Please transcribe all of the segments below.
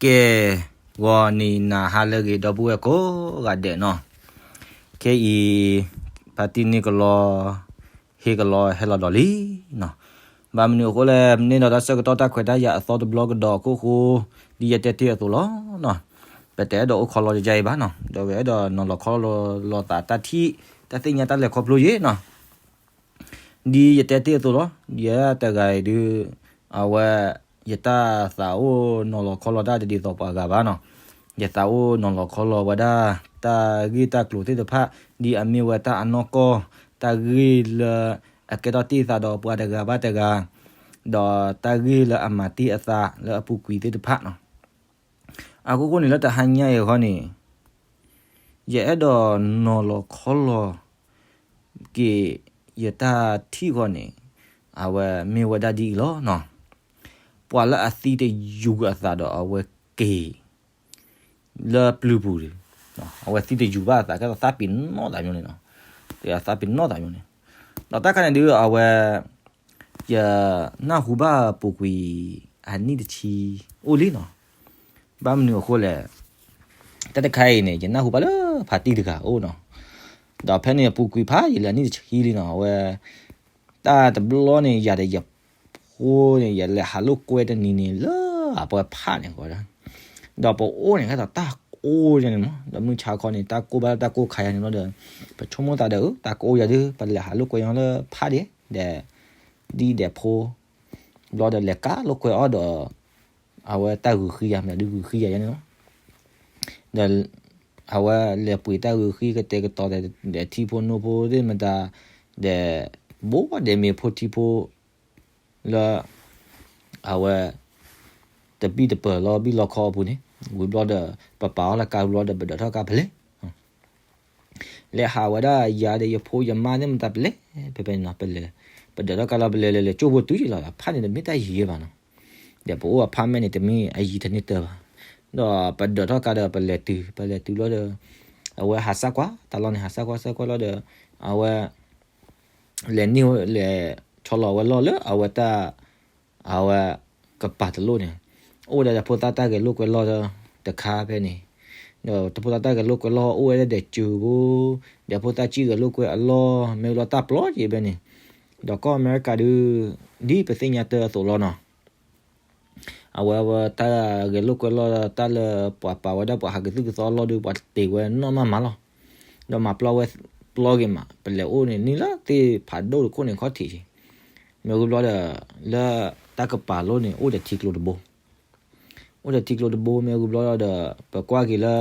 ကဲ, ဂီၤနံၤနၤဟါလၢအဂ့ၤ ဒီပုၢ်ဝဲၢ်ကိးဂၤဒဲးနီၤ, ခဲအံၤ ဖါတံၢ်န့ၢ်ကလီ ဟ့ၣ်ကလီဟဲလီၤဒီးလံနီၤ, ဘၣ်မနုၤအဃိလဲၣ် မ့ၢ်ဒီးတၢ်ဆၢကတီၢ်တၢ်ခွဲးတၢ်ယာ်အသီတဘျီကဒီးအခိၣ်ဃိ ဒ်ယတဲတ့ၢ်အသိးလီၤနီၤ, ပတအဲၣ်ဒိးအိၣ်ခီလီၤယယါအံၤဘၣ်နီၤ, ဒီးပအဲၣ်ဒိးနီၤလီၤခီလီၤလိာ်သးတၢ်ထံၣ် တၢ်သ့ၣ်ညါတၢ်လဲၤခီဖျိယဲနီၤ ဒ်ယတဲတ့ၢ်အသိးလီၤ, ယတဂၤအံၤဒုး အဝဲ ယတၢ်သးအိၣ်နီၤလီၤခီလီၤတၢ်တဒ်သိးပှၤဂၤဘၣ်နီၤ, ယသးအိၣ်နီၤလီၤခီလီၤဝဲဒၣ် တၢ်ဂ့ၢ်တၢ်ကျိၤသ့ၣ်တဖၣ် ဒ်အမ့ၢ်ဝဲတၢ်အနီၢ်ကီၢ် တၢ်ဂ့ၢ်လၢအကဲထီၣ်တ့ၢ်အသးဒီးပှၤတဂၤဘၣ်တဂၤ, ဒီးတၢ်ဂ့ၢ်လၢအမၤတ့ၢ်အသးလၢအပူၤကွံာ်သ့ၣ်တဖၣ်နီၤ အခိၣ်ဃိန့ၣ်လၢတဟါညါအံၤအဂီၢ်န့ၣ် ယအဲၣ်ဒိးနီၤလီၤခီလီၤက့ၤ ယတၢ်ထံၣ်အဂီၢ်န့ၣ် အဝဲမ့ၢ်ဝဲဒၣ်ဒ်အံၤလီၤနီၤ, ပှၤလၢအသံတယူၤအသးဒီးအဝဲက့ၤ လၢပျုၤပူၤဒီး အဝဲသံတယူၤဘၣ်အသး ကဲသိးသးပ့ၤနီၣ်သးမျိုးန့ၣ်နီၤ, ကဲသးပ့ၤနီၣ်သးမျိုးန့ၣ်, ဒီးတၢ်ခါန့ၣ်ဒုးအဝဲ ယနၢ်ဟူဘၣ်ပူၤကွံာ်အနံၣ်တဆံအိၣ်လံနီၤ, ဘၣ်မနုၤအဃိလဲၣ်, တၢ်တခါအံၤန့ၣ် ယနၢ်ဟူဘၣ်လၢဖါတံၢ်တဂၤအိၣ်နီၤ, ဒီးဖဲန့ၣ်ပူၤကွံာ်ဖးယံာ်လၢအနံၣ်တဆံလံနီၤ, အဝဲ တၢ်တဘျီန့ၣ် ယၤဒီးယဖိန့ၣ် ယလဲၤဟးလိာ်ကွဲတနံၤန့ၣ် လၢအပှဲၤဖးန့ၣ်ဃီဒီး ဒီးပအိၣ်န့ၣ် ကဲသိးတၢ်ကိၢ်ယါန့ၣ်မး ဒီးမုၢ်ဆါခီန့ၣ် တၢ်ကိၢ်ဘၣ်လၢတၢ်ကိၢ်ခါယါန့ၣ်ဘျီဒီး ပဆိကမိၣ်သးဒီး တၢ်ကိၢ်ယါဒီး ပလဲၤဟးလိာ်ကွဲညီလၢဖးဒံး ဒီး ဒ်ဒီးဖိ ဘျီဒီးလဲၤကးလိာ်ကွဲအီၤဒီး အဝဲတၢ်ဂုာ်ဃံယၤ မတၤဒုးဂုာ်ဃံယၤယါန့ၣ်လီၤ. ဒီး အဝဲလဲၤပှ့ၤတၢ်ဂုာ်ဃံကတဲာ်ကတီၤဒီးထံဖိနိဖိသ့ၣ်မတၤ ဒီး ဘိးဒဲးမ့ၤဖိထံဖိ လၢ အဝဲ တဘံၣ်တပၢၢ်လီၤဘံၣ်လီခီအပူၤန့ၣ် ဝံၤဘျီဒီး ပပာ်အီၤလၢကါဘျီဒီး ပဒၢးထီၣ်ကါပလဲၤ လဲၤဟးဝဲဒၣ်ယၤဒီးယဖိယမါသ့ၣ်မတၤပလဲၤ ဖဲဖဲန့ၣ်နီၤ ပလဲၤ ပဒၢးထီၣ်ကါလီၤပလဲၤလဲၤလဲၤကၠိဖိတုၤယံၤလီၤ ဖးန့ၣ်တမ့ၢ်တၢ်ယံၤဘၣ်နီၤ ဒီးပအိၣ်အဖးမဲာ်န့ၣ် တမ့ၢ်အယံၤတန့ၢ်တၢ်ဘၣ် ဒီးပဒၢးထီၣ်ကါဒီးပလဲၤတုၤ ပလဲၤတုၤဘျီဒီး အဝဲဟးစၢ်ကွၢ် တၢ်လီၢ်န့ၣ် ဟးစၢ်ကွၢ်စၢ်ကွၢ်လီၤဒီး အဝဲ လဲၤန့ၢ် လဲၤဆီလီၤဝဲလီၢ်လၢအဝဲတၢ် အဝဲ ကပၤတလိၣ်န့ၣ် အိၣ်ဝဲဒၣ်ဒီးဖိသၣ်တၢ်ဂဲၤလိာ်ကွဲလီၢ်တခါဖဲန့ၣ် ဒီးတဖိသၣ်တၢ်ဂဲၤလိာ်ကွဲလီၢ်အိၣ်ဝဲဒၣ်ဒီးစၢၤဖိ ဒီးဖိသၣ်စံၣ်ဂဲၤလိာ်ကွဲအလီၢ် မ့ၢ်လီၤတၢ်ပျီက့ၤဖဲန့ၣ် ဒီးကီၢ်အမဲရကၤဒုး ဒ်ပသ့ၣ်ညါတၢ်အသိးလီၤနီၤ အဝဲဝဲတၢ်ဂဲၤလိာ်ကွဲလီၢ် တၢ်လၢပှၤပာ်ဝဲဒၣ်ပှၤဟးကသုၣ်ကသီအလီၢ်ဒီး ပှၤတ့ၢ်ဝဲနီၢ်မးမးလီၤ. ဒီးမၤပျီဝဲပျီက့ၤမး ပလဲၤအိၣ်န့ၣ် နံၣ်လၢသ့ၣ်ဖးဒိၣ်တခိၣ်န့ၣ်ခီၣ်ထံးက့ၤ မ့ၢ်ဂ့ၤဘျီဒီး လၢတၢ်ကပၤလိၤန့ၣ် အိၣ်ဒီးထံကျိတဘိ အိၣ်ဒီးထံကျိတဘိ မ့ၢ်ဂ့ၤဘျီဒီး ပကွၢ်က့ၤလၢ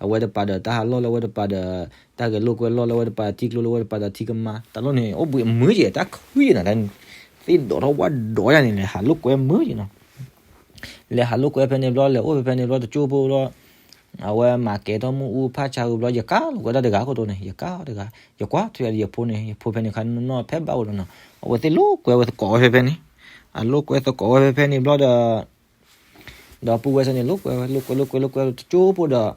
အဝဲတပၤဒီးတၢ်ဟးလီၢ်လၢအဝဲတပၤဒီး တၢ်ဂဲၤလိာ်ကွဲလီၢ်လၢအဝဲတပၤ ထံကျိလၢအဝဲတပၤဒီးထံကမါ တၢ်လီၢ်န့ၣ် အိၣ်ဘှံးအမုာ်က့ၤ တၢ်ခွံက့ၤနၤ သ့ၣ်ဒိးထီၣ်ဝၣ်ဒိးယါန့ၣ် လဲၤဟးလိာ်ကွဲမုာ်က့ၤနီၤ လဲၤဟးလိာ်ကွဲဖဲန့ၣ်ဘျီ လဲၤအိၣ်ဖဲဖဲန့ၣ်ဘျီတကၠိဖိဘျီ အဝဲမၤကဲထီၣ်မ့ၣ်အူဖးဆါဂ့ၤဘျီ ယကါလိာ်ကွဲတၢ်တဂၤခိၣ်တိန့ၣ် ယကါတဂၤ ယကွၢ်ထွဲယဖိန့ၣ် ယဖိဖဲန့ၣ်ခါနီၢ်ဖဲဘၣ်အိၣ်လီၤနီၤ အဝဲသ့ၣ်လိာ်ကွဲဝဲသကိးဝဲဖဲဖဲန့ၣ် အလိာ်ကွဲသကိးဝဲဖဲဖဲန့ၣ်ဘျီဒီး ဒီပုၢ်ဝဲၢ်စ့ၢ်န့ၣ် လိာ်ကွဲဝဲ လိာ်ကွဲ လိာ်ကွဲ လိာ်ကွဲတကၠိဖိဒီး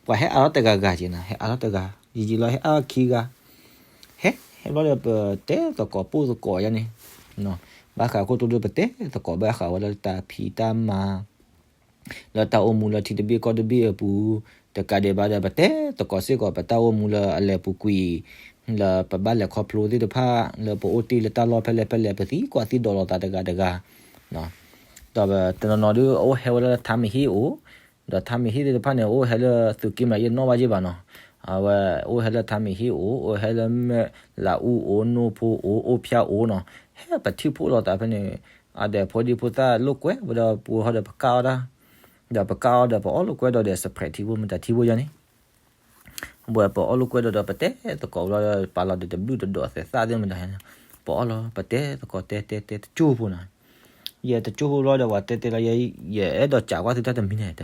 ပှၤဟဲအါထီၣ်တဂၤဂၤက့ၤနၤ ဟဲအါထီၣ်တဂၤ ယံာ်ယံာ်လီၤ ဟဲအါထီၣ်ခံဂၤ ဟဲ ဟဲဘျီဒီး ပတဲသကိးပိၢ်သကိးယါန့ၣ် ဘၣ်ဃးခိၣ်တိဒီး ပတဲသကိးဘၣ်ဃးဝဲလၢတၢ်ဖံးတၢ်မၤ လၢတၢ်အိၣ်မူလၢထံတဘ့ၣ်ကီၢ်တဘ့ၣ်အပူၤ တကးဒံးဘၣ်ဒီး ပတဲသကိးစ့ၢ်ကီး ပတၢ်အိၣ်မူလၢအလဲၤပူၤကွံာ် လၢပဘၣ်လဲၤခီဖျိသ့ၣ်တဖၣ် လၢပအိၣ်တ့ၢ်လၢတၢ်လီၢ်ဖဲလဲၣ်ဖဲလဲၣ် ပသံကွၢ်သံဒိးလိာ်သးတဂၤတဂၤ ဒီးတနီၤနီၤဒုး အိၣ်ဟဲဝဲလၢထါမ့ၢ်ဟ့ၣ်အိၣ် ဒီးထါမ့ၢ်ဟ့ၣ်သ့ၣ်တဖၣ်န့ၣ် အိၣ်ဟဲလၢသုးက့မး ယနီၣ်ဘၣ်ယ့ၢ်ဘၣ်နီၤ အဝဲအိၣ်ဟဲလၢထါမ့ၢ်ဟ့ၣ်အိၣ် အိၣ်ဟဲလၢမဲၢ်လးအူအိၣ် နိၣ်ဖိအိၣ် အိၣ်ဖၠၣ်အိၣ်နီၤ ဟဲပထံၣ်ဖှိၣ်လိာ်သးဖဲန့ၣ် အဒီးဖိဒံဖိသၣ်လိာ်ကွဲ ဝဲဒီးပှၤဟီဒီးပကၢ်အီၣ်တၢ် ဒီးပကၢ်အီၣ်ဒီးပအီၣ်လိာ်ကွဲဒီးဒီး စဲးဖရဲးထံဖိ မတၤထံဖိယါန့ၣ် ဝဲပအီၣ်လိာ်ကွဲဒီးဒီး ပတဲသကိးဘျီဒီး ပာ်လီၤဒီးတဘျုးတဒိးသဲးသၣ်သ့ၣ်မတၤ ပအီၣ်လီၤ ပတဲသကိးတဲတဲတဲတကၠိဖိနီၤ ယတကၠိဖိဘျီဒီး ပှၤတဲတဲလီၤ ယအဲၣ်ဒိးစံးကွၢ်သုတၢ်တမံၤန့ၣ်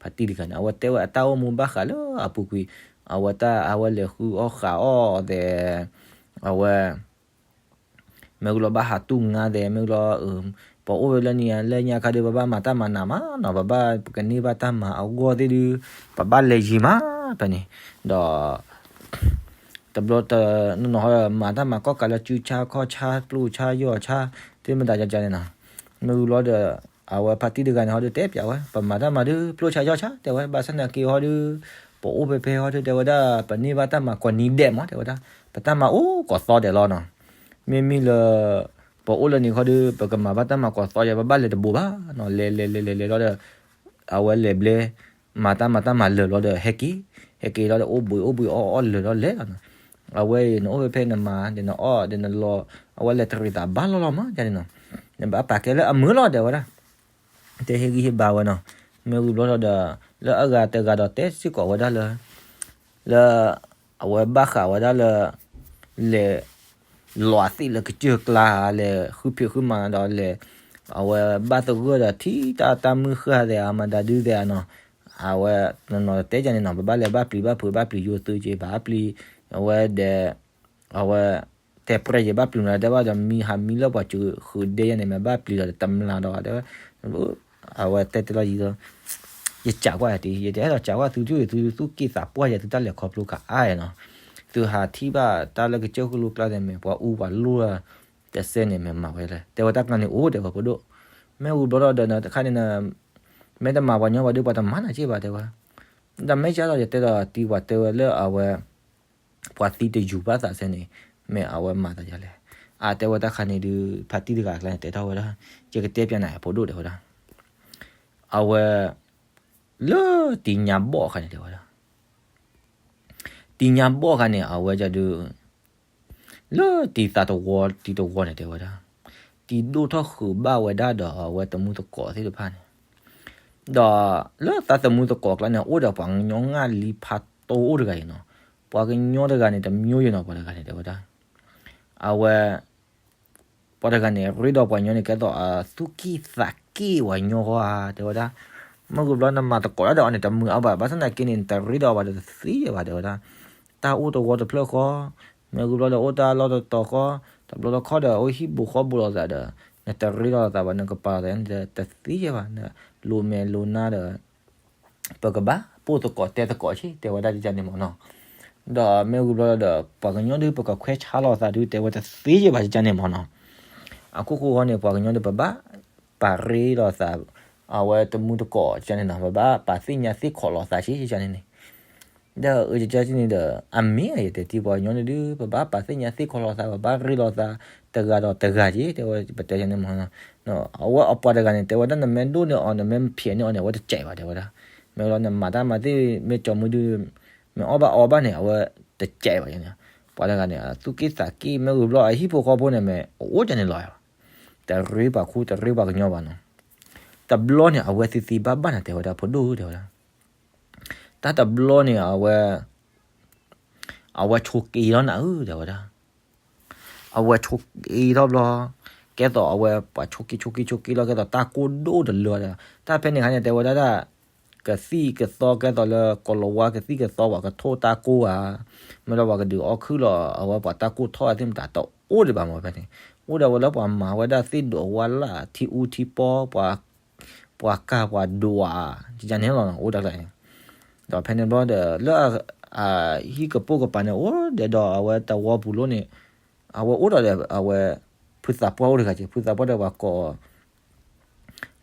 ဖါတံၢ်တဂၤန့ၣ် အဝဲတဲဝဲအတၢ်အိၣ်မူဘၣ်ဃးလၢအပူၤကွံာ် အဝဲတၢ် အဝဲလဲၤဃုအီၣ်ဃးအီၣ်သဲး အဝဲ မ့ၢ်ဂ့ၤလီၤဘၣ်ဟးတူၢ်ငါသဲး မ့ၢ်ဂ့ၤလီၤ ပအိၣ်ဝဲလၢနံၤလၢညါခါဒီး ပဘၣ်မၤတၢ်မၤနးမးနီၤ ပဘၣ်ပကန့ၢ်ဘၣ်တၢ်မၤအဂီၢ်သ့ၣ်ဒုး ပဘၣ်လဲၤယံၤမးဖဲန့ၣ် ဒီး တဘျီတနီၤနီၤ မၤတၢ်မၤကီၢ်ကးလၢ စုဆါခီၣ်ဆါ ပျိဆါယီၢ်ဆါ သ့ၣ်မတၤယါန့ၣ်နီၤ မ့ၢ်ဂ့ၤလီၤဒီး အဝဲဖါတံၢ်တဂၤန့ၣ်ဟီဒုးတဲပျးဝဲ ပမၤတၢ်မၤဒုး ပျိၢ်ဆါယီၢ်ဆါ တဲဝဲ ဘၣ်ဆၣ်သနာ်က့ဟီဒုး ပအိၣ်ဖဲဖဲဟီဒုး တဲဝဲဒၣ် ပန့ၢ်ဘၣ်တၢ်မၤကိးနံၤဒဲးမး တဲဝဲဒၣ် ပတၢ်မၤအိၣ်ကိးသီဒဲးလီၤနီၤ. မ့မ့ၢ်လၢ ပအိၣ်လၢန့ၣ်ခီဒုး ပကမၤဘၣ်တၢ်မၤကိးသီယဲ ပဘၣ်လဲၤတဘိးဘၣ်နီၤ လဲၤလဲၤလဲၤလဲၤလဲၤလီၤဒီး အဝဲလဲၤဘျဲ မၤတၢ်မၤတၢ်မၤလၢာ်လီၤဒီး ဟဲက့ၤလီၤဒီး အိၣ်ဘှံးအိၣ်ဘှံးအီၣ်အီၣ်လၢာ်လီၤလဲၤလီၤနီၤ. အဝဲအံၤ နအိၣ်ဖဲဖဲနမၤ ဒီးနအီၣ်ဒီးနလီၤ အဝဲလဲၤတရံးသးဘၣ်လီၤလီၤမး ယန့ၣ်နီၤ. နဘၣ်ပာ်ကဲလၢအမုာ်လီၤ တဲဝဲဒၣ် တဲဟ့ၣ်ဂံၢ်ဟ့ၣ်ဘါဝဲနီၤ. မ့ၢ်ဝံၤဘျီဒီး လၢအဂၤတဂၤဒီးတဲစ့ၢ်ကီးဝဲဒၣ်လၢ လၢ အဝဲဘၣ်ဃးဝဲဒၣ်လၢ လဲၤ လီၤသ့ၣ်လၢကစၢၢ်ကျါ လဲၤဃုဖံးဃုမၤဒီးလဲၤ အဝဲဘၣ်သဂၢၢ်ဒီးထံၣ်တၢ်တၢ်မုၢ်ဃၢ်သဲးအမၤဒါဒုသဲးနီၤ. အဝဲ နီၤနီၤတဲကန့ၣ်နီၤ ပဘၣ်လဲၤဘၣ်ပျံၤဘၣ်ဖုးဘၣ်ပျံၤယိၤသုက့ ဘၣ်ပျံၤ အဝဲဒီး အဝဲ တဲပြဲၢ်ယဲဘၣ်ပျံၤမး တဲဘၣ်ဒီးမံဟးမံလၢပှၤစုဃုာ်ဒဲယဲန့ၣ် မ့ၢ်ဘၣ်ပျံၤဒီးတမျးဒီး တဲဝဲ အဝဲတဲတဲလီၤယံၤဒီး ယစးကွၢ်တံၢ် ယတအဲၣ်ဒိးစးကွၢ်သုထံၣ် သုသူၣ်က့ၣ်သးပှၢ်ယဲ သုတၢ်လဲၤခီဖျိကအါနီၤ. သုဟးထံၣ်ဘၣ်တၢ်လၢကစၢၢ်ဃုာ်လိကျါသဲးမ့ၢ် ပှၤအူပှၤလိၣ်တစဲးန့ၣ် မ့ၢ်မၤဝဲလဲၣ် တဲဝဲတၢ်ကျါန့ၣ်အိၣ် တဲဝဲဖိဒိၣ်. မ့ၢ်ဝံၤဘျီဒီး တခါန့ၣ် မ့ၢ်တမၤပှၤညီဘၣ်ဒီး ပှၤတမၤနၤက့ဘၣ် တဲဝဲ. ဒီးမ့ၢ်ကဒီး ယတဲဒီးတံၢ်ပှၤတဲဝဲလၢအဝဲ ပှၤသံတယူၤဘၣ်သးစဲန့ၣ် မ့ၢ်အဝဲမၤသးယၤလဲၣ်. အတဲဝဲတၢ်ခါန့ၣ်ဒုး ဖါတံၢ်တဂၤအကျါန့ၣ် တဲထီၣ်ဝဲဒၣ် ယကတဲပျးနၤဖိဒိၣ်တဲဝဲဒၣ် အဝဲ လၢတံၢ်ညါဘီၣ်အခါန့ၣ်တဲဝဲဒၣ် တံၢ်ညါဘီၣ်အခါန့ၣ် အဝဲဒုး လၢတံၢ်သးတဝီတံၢ်တဝီန့ၣ်တဲဝဲဒၣ် တံၢ်ဒိၣ်ထီၣ်ဃုာ်ဘၣ်ဝဲဒၣ်ဒီးအဝဲသမူသကိးသ့ၣ်တဖၣ်န့ၣ် ဒီးလၢသးသမူသကိးအကျါန့ၣ် အိၣ်ဒီးပှၤကညီငါလံဖးတိၢ်အိၣ်တဂၤအံၤနီၤ. ပှၤကညီတဂၤန့ၣ် တမျိုးယဲနီၤ ပှၤတဂၤန့ၣ်တဲဝဲဒၣ် အဝဲ ပှၤတဂၤန့ၣ် ရ့ဒီးပှၤညီန့ၣ် ကဲသိးအသူၣ်က့ၣ်သးက့ၣ်ပှၤညီဃီဧါ တဲဝဲဒၣ်. မ့ၢ်ဂ့ၤဘျီနမၤသကိးတၢ်ဒီးအီၤန့ၣ် တမုာ်အါဘၣ် ဘၣ်ဆၣ်သနာ်က့န့ၣ် နတရ့ဒီးအီၤဘၣ်ဒီးတသ့ယဲဘၣ် တဲဝဲဒၣ်. တၢ်အိၣ်တဝီတဖျၢၣ်ဃီ မ့ၢ်ဂ့ၤဘျီဒီးအိၣ်တၢ်လီၢ်တတီၤဃီ တဘျီတခီၣ်ဒီးအိၣ်ဟံၣ်ဘူးဃီဘူးလိာ်သးဒီး နတရ့ဒီးလိာ်သးဘၣ် နကပာ်လိာ်သးန့ၣ် တသ့ယဲဘၣ် နလိၤမဲာ်လိၤနါဒီး ပကဘၣ်ပိာ်သကိးတဲသကိးဆ့ တဲဝဲဒၣ်ကန့ၣ်မ့ၢ်နီၤ. ဒီးမ့ၢ်ဂ့ၤဘျီဒီး ပှၤကညီဒုး ပကခွဲးဆါလိာ်သးဒုး တဲဝဲတသ့ယဲဘၣ်ကန့ၣ်မ့ၢ်နီၤ. အခိၣ်ဃိဃီန့ၣ် ပှၤကညီဒုး ပဘၣ်ပာ်ရ့လိာ်သး အဝဲတမူတကိးကန့ၣ်နီၤ ပဘၣ်ပာ်သ့ၣ်ညါသ့ၣ်ခိးလိာ်သးဆ့ကန့ၣ်န့ၣ် ဒီးအကန့ၣ်ဒီး အမ့ၢ်ယတဲတံၢ်ပှၤကညီန့ၣ်ဒုး ပဘၣ်ပာ်သ့ၣ်ညါသ့ၣ်ခိးလိာ်သး ပဘၣ်ရ့လိာ်သး တဂၤဒီးတဂၤက့ တဲဝဲပတဲန့ၣ်မ့ၢ်နီၤ. အဝဲအပှၤတဂၤန့ၣ် တဲဝဲဒၣ်နမ့ၢ်ဒိၣ်န့ၢ်အီၤ နမ့ၢ်ဖျဲးန့ၢ်အီၤန့ၣ် အဝဲတကဲဘၣ် တဲဝဲဒၣ်. မ့ၢ်လီၤနမၤတၢ်မၤသ့ၣ် မ့ၢ်ကၠီမုၢ်ဒုး မ့ၢ်အီၣ်ဘၣ်အီဘၣ်န့ၣ် အဝဲတကဲဘၣ်န့ၣ်. ပှၤတဂၤန့ၣ် သူၣ်က့ၣ်သးက့ၣ် မ့ၢ်ဂ့ၤဘျီအဟံၣ်ဖိဃီဖိန့ၣ် မ့ၢ်အအိၣ်ကန့ၣ်လီၤ. တရ့ပှၤခူတရ့ပှၤကညီဘၣ်နီၤ. တဘျီန့ၣ် အဝဲသ့သ့ဘၣ်ဘၣ်န့ၣ် တဲဝဲဒၣ် ဖိဒိၣ်ဧၢ တဲဝဲဒၣ်. တၢ်တဘျီန့ၣ် အဝဲ အဝဲဆိးက့ထီၣ်နၤဧၢ တဲဝဲဒၣ်. အဝဲဆိးက့ထီၣ်ဘျီ ကဲသိးအဝဲပှၤဆိးက့ဆိးက့ဆိးက့လီၤ ကဲသိးတၢ်ကိၢ်ဒိၣ်တလၢဒီး တၢ်ဖဲန့ၣ်အခါန့ၣ် တဲဝဲဒၣ်ဒၣ် ကသံၣ်ကသီ ကဲသိးလၢကိၤလၤဝါကသံၣ်ကသီ ပှၤကထိၣ်တၢ်ကိၢ်ဧါ, မ့ၢ်လၢပှၤကဒုးအီၣ်ခုၣ်လီၤ အဝဲပှၤတၢ်ကိၢ်ထီၣ်သ့ၣ်မတၤတအိၣ်ဒံးဘၣ်မ့ၢ်ဖဲန့ၣ်, အိၣ်ဒီးဝဲလၢပှၤမၤဝဲဒၣ်သ့ၣ်ဒိးဝါလၢထံအူထံပီ ပှၤ ပှၤကၢ်ပှၤဒွး ကန့ၣ်လီၤ အိၣ်တၢ်ကျါန့ၣ်, ဒီးဖဲန့ၣ်ဘျီဒီး လၢအဟံၣ်ကပိာ်ကပၤန့ၣ် အိၣ်ဒီးဒီးအဝဲတဝီပူၤလိၣ်န့ၣ်, အဝဲအိၣ်ဒီးဒီးအဝဲ ဖုသးပှၢ်အိၣ်တဂၤက့ၤ ဖုသးပှၢ်ဒီးပှၤကိး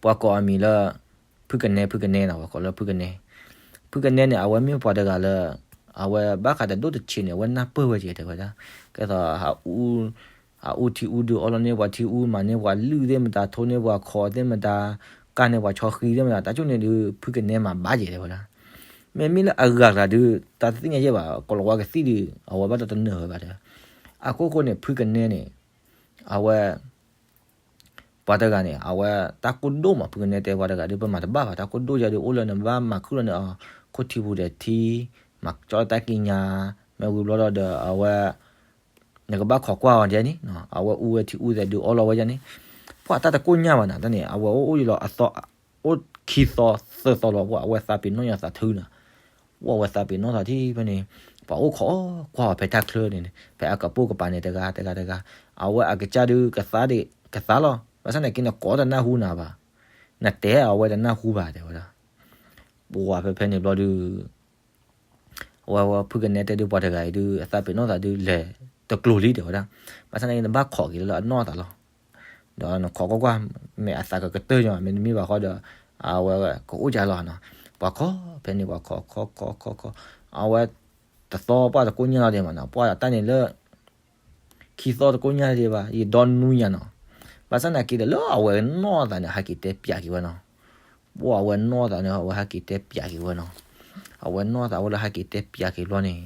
ပှၤကိးအမံၤလၢ ဖုကနဲ ဖုကနဲနီၤ ပှၤကိးလၢဖုကနဲ, ဖုကနဲန့ၣ် အဝဲမ့ၢ်ပှၤတဂၤလၢ အဝဲဘၣ်ဃးတဒိၣ်တဆံးန့ၣ် အဝဲနၢ်ပၢၢ်ဝဲက့ၤတဲဝဲဒၣ်, ကဲသိး အအူထံအူဒုးအီလီၤန့ၢ်ပှၤထံအူ မၤန့ၢ်ပှၤလုၢ်သ့ၣ်မတၤ ထိန့ၢ်ပှၤခိးသ့ၣ်မတၤ, ကၢ်န့ၢ်ပှၤဆီဃံသ့ၣ်မတၤ တၢ်ကၠိန့ၣ်ဒုး ဖုကနဲမၤဘၣ်က့ၤတဲဝဲဒၣ်, မ့မ့ၢ်လၢအဂၤကျါဒုး တၢ်သ့ၣ်ညါယဲၢ်ဘၣ် ကိၤလၤဝါကသံၣ်ဒုး အဝဲဘၣ်တတနၢၤဝဲဘၣ်တဲဝဲ, အခိၣ်ဃိန့ၣ် ဖုကနဲန့ၣ် အဝဲ ပှၤတဂၤန့ၣ် အဝဲတၢ်ကိၢ်ဒိၣ်မး ဖုကနဲတဲပှၤတဂၤဒုး ပမၤတဘၣ်ဘၣ် တၢ်ကိၢ်ဒိၣ်ယဲဒုး အိၣ်လၢနဘၣ်မၤခုၣ်လီၤန့ၣ် ခိၣ်ထံပူၤဒီးထံ မၤကၠီတၢ်ကံးညာ် မ့ၢ်ဝံၤဘျီဒီးဒီး အဝဲ နကဘၣ်ခိးကွၢ်အီၤဒ်န့ၣ် အဝဲအူဝဲထံအူသဲးဒုးအီလီၤဝဲဒ်န့ၣ်, ပှၤတၢ်တကိၢ်ညါဘၣ်နၤ တၢ်န့ၣ် အဝဲအိၣ်အိၣ်ယလီၤအသီ အိၣ်ခံသီသၢသီလီၤ ပှၤအဝဲသးပ့ၤနီၣ်ယၤသးထုနၤ ပှၤအဝဲသးပ့ၤနီၣ်သးထံၣ်ဖဲန့ၣ်, ပှၤအိၣ်ခိးကွၢ်အီၤဖဲတၢ်ချၢန့ၣ် ဖဲအကပိာ်ကပၤန့ၣ် တဂၤတဂၤတဂၤ, အဝဲအကစၢ်ဒုး ကသါဒံး ကသါလီၤ ဘၣ်ဆၣ်န့ၣ်က့ နကိးတနၢ်ဟူနၤဘၣ်, နတဲအဝဲတနၢ်ဟူဘၣ်တဲဝဲဒၣ်, ပှၤဖဲဖဲန့ၣ်ဘျီဒုး အဝဲဖုကနဲတဲဒုး ပှၤတဂၤအံၤဒုး အသးပ့ၤနီၣ်သးဒုး လဲၤတကျိၤလံတဲဝဲဒၣ်, ဘၣ်ဆၣ်န့ၣ် နဘၣ်ခိးက့ၤလၢအနီၢ်သးလီၤ, ဒီးနခိးကွၢ်ကွၢ်, မ့ၢ်အသးကကတၢၢ်ညီ, မ့တမ့ၢ်ဘၣ်ဃီဒီး အဝဲကအိၣ်ကလီၤနီၤ. ပှၤခိးဖဲန့ၣ် ပှၤခိးခိးခိးခိးခိး, အဝဲ တသီပှၢ်တကိးညါလီၤဒံးမးနီၤ, ပှၢ်တၢ်န့ၣ်လၢ ခံသီတကိးညါဒံးဘၣ်, ယဒီနွံညါနီၤ. ဘၣ်ဆၣ်သနာ်က့ဒီး လၢအဝဲနီၢ်သးန့ၣ် ဟဲက့ၤတဲပၠးက့ၤဝဲနီၤ. ပှၢ်အဝဲနီၢ်သးန့ၣ် အဝဲဟဲက့ၤတဲပၠးက့ၤဝဲနီၤ. အဝဲနီၢ်သးဝဲလၢဟဲက့ၤတဲပၠးက့ၤဘျီန့ၣ်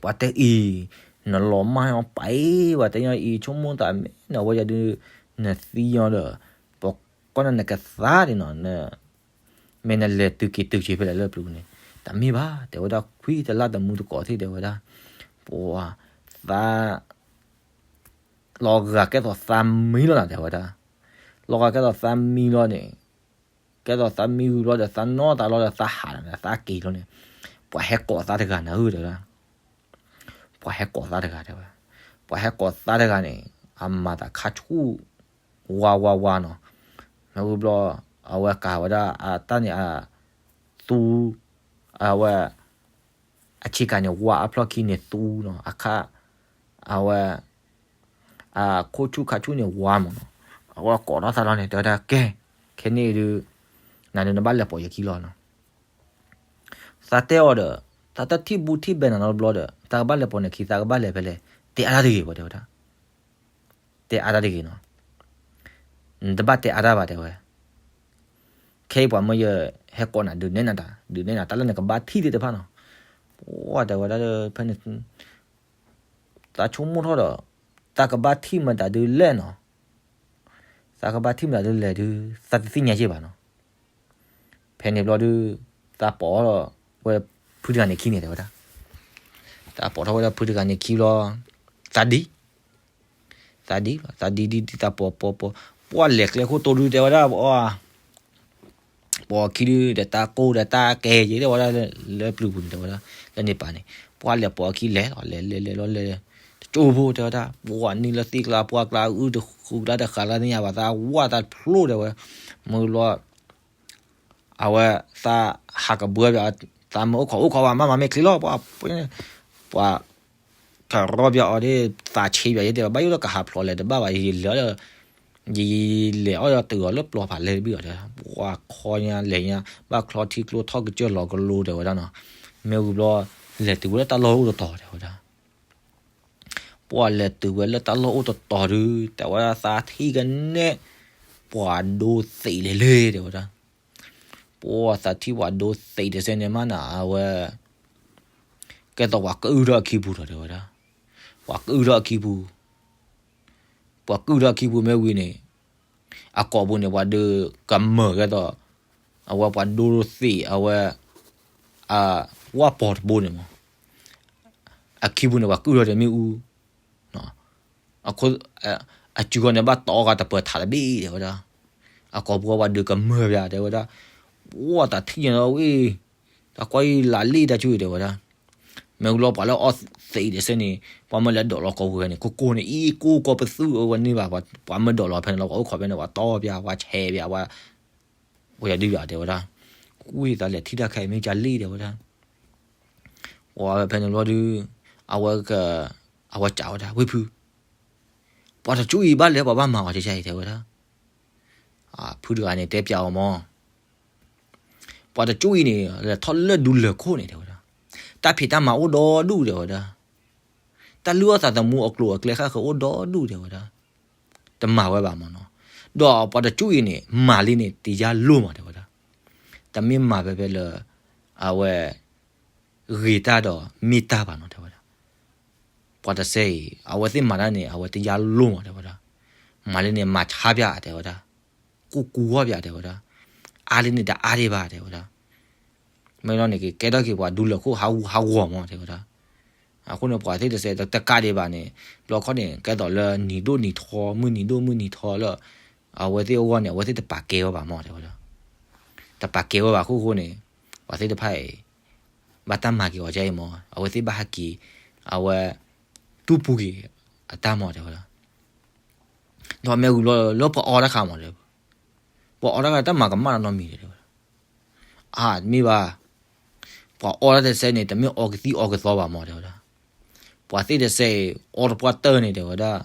ပှၤတဲအံၤ, နလီၤမၢ်အီၤပာ်အံၤ, ပှၤတဲညီအံၤ ဆိကမိၣ်သးမ့ၢ်နီၤ, ဝဲယၤဒုး နသံညီဒီး ပကီၢ်န့ၣ်နကသါဒံးနီၤ, မ့ၢ်နလဲၤတုၤက့ၤတုၤက့ၤဖဲလဲၣ်လၢပျုၤန့ၣ်, တမ့ၢ်ဘၣ် တဲဝဲဒၣ်, ခွံတလါတမူတကိးသ့ၣ် တဲဝဲဒၣ်, ပှၤသး လီၤဂာ်ကဲသိးသးမံလီၤနီၤ တဲဝဲဒၣ်. လီၤဂာ်ကဲသိးသးမံလီၤန့ၣ်, ကဲသိးသးမံဝံၤဘျီဒီး သးနီၢ်သးလီၤဒီးသးဟးဒီးသးက့ၤလီၤန့ၣ်, ပှၤဟဲကိးသးတဂၤနၤဧၢ တဲဝဲဒၣ်. ပှၤဟဲကိးသးတဂၤ တဲဝဲ, ပှၤဟဲကိးသးတဂၤန့ၣ် အမၤသးခါဆူၣ် ဝါဝါဝါနီၤ. မ့ၢ်ဝံၤဘျီ အဝဲကၤဝဲဒၣ်အတၢ်န့ၣ်အသူ အဝဲ အဆ့ကၤန့ၣ် ဝါအဖျီၣ်ခံန့ၣ်သူနီၤ, အခါ အဝဲ အခိၣ်ဆူၣ်ခါဆူၣ်န့ၣ်ဝါမးနီၤ. အဝဲကိးထီၣ်သးလီၤန့ၣ် တဲဝဲဒၣ် ကဲ ခဲန့ၣ်ဒုး နၤဒုးနဘၣ်လဲၤပိာ်ယခံလီၤနီၤ. သးတဲအီၤဒီး သးတထံၣ်ဘူးထံၣ်ဘဲနၤနီတဘျီဒီး သးကဘၣ်လဲၤပိာ်နခံ သးကဘၣ်လဲၤဖဲလဲၣ်, တဲအါတၢ်တဂ့ၤဘၣ် တဲဝဲဒၣ်. တဲအါတၢ်တဂ့ၤနီၤ. နတဘၣ်တဲအါတၢ်ဘၣ် တဲဝဲ. ခဲအံၤပှၤမၢယဟဲကိးနၤ ဒုးနဲၣ်နၤတၢ် ဒုးနဲၣ်နၤတၢ်လၢနကဘၣ်ထံၣ်သ့ၣ်တဖၣ်နီၤ. ပှၤတဲဝဲဒၣ်လၢဖဲန့ၣ် သးဆိကမိၣ်ထီၣ်ဒီး သးကဘၣ်ထံၣ်မတၤဒုးလဲၣ်နီၤ. သးကဘၣ်ထံၣ်မတၤဒုးလဲၣ်ဒုး သးတသ့ၣ်ညါယဲၢ်ဘၣ်နီၤ. ဖဲန့ၣ်ဘျီဒုး သးပိာ်ထီၣ်ဝဲဖုတဂၤန့ၣ်ခံန့ၣ် တဲဝဲဒၣ်. သးပိာ်ထီၣ်ဝဲဒၣ်ဖုတဂၤန့ၣ်ခံဘျီ သးဒံ သးဒံလီၤ, သးဒံဒံဒံ သးပိာ်ပိာ်ပိာ်, ပှၤလဲၤကျဲခိၣ်တိဒုး တဲဝဲဒၣ်, ပှၤ ပိာ်အခံဒုး ဒီးတၢ်ကိၢ်ဒီးတၢ်ကဲယဲၢ် တဲဝဲဒၣ်, လၢပျုၤပူၤန့ၣ် တဲဝဲဒၣ်, လၢန့ၣ်ပၤန့ၣ်, ပှၤလဲၤပိာ်အခံလဲၤလီၤ လဲၤလဲၤလဲၤလီၤလဲၤ, တကၠိဖိ တဲဝဲဒၣ်, ပှၤနံၤလၢသံကျါပှၢ်ကျါ အုၣ်တဃုကျါတဃာ်လၢန့ၣ်ယါဘၣ် သးဝၢ်သးဖျိ တဲဝဲ, မုၢ်လီၤ အဝဲသးဟးကဘှၢဘၣ်, သးမ့ၢ်အိၣ်ခိးအိၣ်ခိးဘၣ် မၤမၤမ့ၢ်ချ့လီၤ, ပှၤ ပှၤ ကရီပၠးအီၤဒ် သးဆံးပၠးယဲၢ် တဲဝဲ, ဘၣ်ယိၣ်ဒီးကဟးဖျိးလဲၤတဘၣ်ဘၣ်, ယလဲၤအီၤဒီး ယလဲၤအီၤဒီးတုၤအီၤလၢပျီဖးလဲၢ်တဘ့ၣ်အီၤ တဲဝဲ, ပှၤခီညါလဲၤညါ ဘၣ်ချီထံကျိထီၣ်ကစၢၢ်လီၤကလိ တဲဝဲဒၣ်နီၤ, မ့ၢ်ဝံၤဘျီ လဲၤတုၤဝဲလၢတၢ်လီၢ်အိၣ်တတီၤ တဲဝဲဒၣ်. ပှၤလဲၤတုၤဝဲလၢတၢ်လီၢ်အိၣ်တတီၤဒုး တဲဝဲဒၣ် သးထံၣ်ကနဲၣ် ပှၤဒိသံးလဲၤလဲၤ တဲဝဲဒၣ်. ပှၤသးထံၣ်ပှၤဒိသံးတစဲးန့ၣ်မးနီၤ အဝဲ ကဲသိးပှၤကအုၣ်ထီၣ်အခံပူၤဒီး တဲဝဲဒၣ်, ပှၤကအုၣ်ထီၣ်အခံပူၤ, ပှၤကအုၣ်ထီၣ်အခံပူၤမ့ၢ်ဝံၤန့ၣ် အကိာ်ပူၤန့ၣ် ပှၤဒုးကမၢၢ်ကဲသိး အဝဲပှၤဒိသံး အဝဲ အဝၣ်ပီၤတဘိန့ၣ်မး အခံပူၤန့ၣ် ပှၤကအုၣ်ထီၣ်တမ့ၢ်အူ, အခိ အစုဂီၢ်န့ၣ် ဘၣ်တီအီၤဂၤတပၢၤထးတဘ့ၣ် တဲဝဲဒၣ်, အကိာ်ပူၤပှၤဒုးကမၢၢ်ပၠး တဲဝဲဒၣ်, ပှၤသးထံၣ်ညါလီၤဝဲ, တၢ်ကွၢ်အံၤလးလံတၢ်ဆူၣ်အံၤ တဲဝဲဒၣ်, မ့ၢ်ဝံၤလီၤပှၤလၢအီသံးတစဲးန့ၣ် ပှၤမၢလဲၤဒိးလီၤကိာ်ပူၤဝဲန့ၣ် ကိးကိးန့ၣ် အံၤကိးကိးပသူအီၤဝဲ န့ၢ်ဘၣ် ပှၤမၢဒိးလီၤဖဲန့ၣ်လီၤ ပှၤအိၣ်ခိးဖဲန့ၣ် ပှၤတီပၠး ပှၤဆဲးပၠး ပှၤ အိၣ်ယၤဒုးယၤ တဲဝဲဒၣ်, ဝံၤသးလဲၤထံၣ်တၢ်ခဲအံၤမ့ၢ်ကလံ တဲဝဲဒၣ်, ပှၤဝဲဖဲန့ၣ်ဘျီဒုး အဝဲ အဝဲစံးဝဲဒၣ် ဝ့ၢ်ဖု ပှၤတကၠူၣ်အံၤဘၣ်လဲၣ် ပှၤဘၣ်မၤအီၤကကါအံၤ တဲဝဲဒၣ်, ဖုတဂၤန့ၣ် တဲပၠးအီၤမး, ပှၤတကၠူၣ်အံၤန့ၣ် လဲၤထီၣ်လၢဒူလၢၢ်ခိၣ်န့ၣ် တဲဝဲဒၣ်, တၢ်ဖံးတၢ်မၤအိၣ်ဒီဒူၣ် တဲဝဲဒၣ်, တၢ်လုၢ်အီၣ်သးသမူအကျိၤအကျဲဃၣ်ဃၢၤအိၣ်ဒီဒူၣ် တဲဝဲဒၣ်, တမၤဝဲဘၣ်မးနီၤ, ဒီးပှၤတကၠူၣ်အံၤန့ၣ် မၤလံန့ၣ် တယါလိၢ်မး တဲဝဲဒၣ်, တမ့ၢ်မၤဖဲဖဲလၢ အဝဲ ဂ့ၤတၢ်ဒီးမ့ၢ်တၢ်ဘၣ်နီၤ တဲဝဲဒၣ်, ပှၤတစဲးအံၤ အဝဲသ့ၣ်မၤတၢ်န့ၣ် အဝဲတယါလိၢ်မး တဲဝဲဒၣ်, မၤလံန့ၣ် မၤဆါပၠး တဲဝဲဒၣ်, ကူကူဝဲပၠး တဲဝဲဒၣ်, အါလံန့ၣ် တအါဒံးဘၣ် တဲဝဲဒၣ်, မ့ၢ်လီၤန့ၣ် ကကဲထီၣ်က့ၤပှၤဒူလၢၢ်ခိၣ်ဟးဂူာ်ဟးဂီၤမး တဲဝဲဒၣ်, အဃိန့ၣ် ပှၤသ့ၣ်တစဲးတကးဒံးဘၣ်န့ၣ် ဘျီခီန့ၣ် ကဲသိးလၢနံၤဒိၣ်နံၤထီ မုၢ်နံၤဒိၣ်မုၢ်နံၤထီလၢ အဝဲသ့ၣ်အဂီၢ်န့ၣ် အဝဲသ့ၣ်တပာ်ကဲဝဲဘၣ်မး တဲဝဲဒၣ်, တပာ်ကဲဝဲဘၣ်အဃိန့ၣ် ပှၤသ့ၣ်တဖၣ်အံၤ ဘၣ်တၢ်မၤက့ၤအီၤကါအံၤမး အဝဲသ့ၣ်ဘၣ်ဟဲက့ၤ အဝဲ တူၢ်ပူၤက့ၤအတၢ်မး တဲဝဲဒၣ်, ဒီးမ့ၢ်ဝံၤလီၤလၢပှၤအီတၢ်ခါမး တဲဝဲ, ပှၤအီတၢ်ခါတၢ်မၤကမၣ်နီတမံၤ တဲဝဲဒၣ်, အါ တမ့ၢ်ဘၣ်, ပှၤအီတၢ်တစဲးန့ၣ် တမ့ၢ်အီကသံၣ်အီကသီဘၣ်မး တဲဝဲဒၣ်, ပှၤသ့ၣ်တစဲးအံၤ အီတပှၢ်တၢၢ်န့ၣ် တဲဝဲဒၣ်,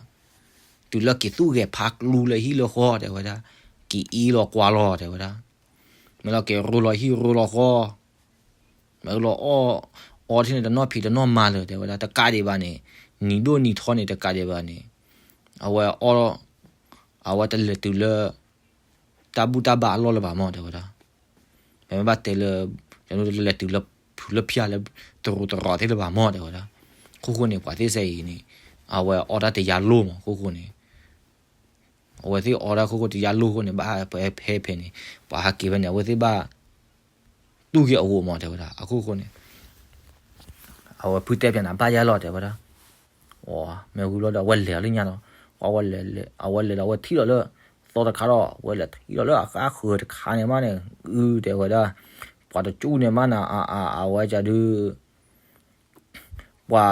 တုၤလၢက့ၤသူၣ်ဂဲၤဖးကျူလၢဟံၣ်လၢဃီ တဲဝဲဒၣ်, က့ၤအ့ၣ်လီၤကွၢ်လီၤ တဲဝဲဒၣ်, မ့ၢ်လီၤက့ၤရိလီၤဟံၣ်ရိလီၤဃီ, မ့ၢ်လီၤအီၣ်, အီထံန့ၣ် တနီၣ်ဖံးတနီၣ်မၤလၢၤ တဲဝဲဒၣ်, တကးဒံးဘၣ်န့ၣ်, နံၤဒိၣ်နံၤထီန့ၣ် တကးဒံးဘၣ်န့ၣ်, အဝဲအီၣ်, အဝဲတလဲၤတုၤလၢ တၢ်ဘူၣ်တၢ်ဘါအလီၢ်လၢၤဘၣ်မၢ် တဲဝဲဒၣ်, မ့ၢ်ဘၣ်တဲလၢ လဲၤတုၤလၢဖုလၢဖၠၣ်လၢ တရူးတရီးသ့ၣ်လၢၤဘၣ်မၢ် တဲဝဲဒၣ်, ခိၣ်ဃိန့ၣ် ပှၤသ့ၣ်စဲအံၤန့ၣ်, အဝဲအီၣ်တၢ်တယါလိၢ်မး ခိၣ်ဃိန့ၣ်, အဝဲသ့ၣ်အီၣ်တၢ်ခိၣ်ဃိတယါလိၢ်ဃိန့ၣ် ဘၣ်ဟးဖဲဖဲန့ၣ်, ပှၤဟးက့ၤဖဲန့ၣ် အဝဲသ့ၣ်ဘၣ် တူၢ်က့ၤအဂီၢ်မၢ် တဲဝဲဒၣ်, အခိၣ်ဃိန့ၣ် အဝဲဖုတဲဖျါန့ၣ် ဘၣ်ယါလီၤ တဲဝဲဒၣ်, မ့ၢ်ဝံၤဘျီဒီး အဝဲလဲၤလီၤလၢညါဒီး, အဝဲလဲၤဒီး အဝဲထံၣ်လီၤလၢ သီတခါဒီး အဝဲလဲၤထံၣ်လီၤလၢအဃါဃၢၤတခါန့ၣ်မးန့ၣ်, အု တဲဝဲဒၣ်, ပှၤတကၠူၣ်န့ၣ်မးန့ၣ် အ အ အဝဲကဒုး ပှၤ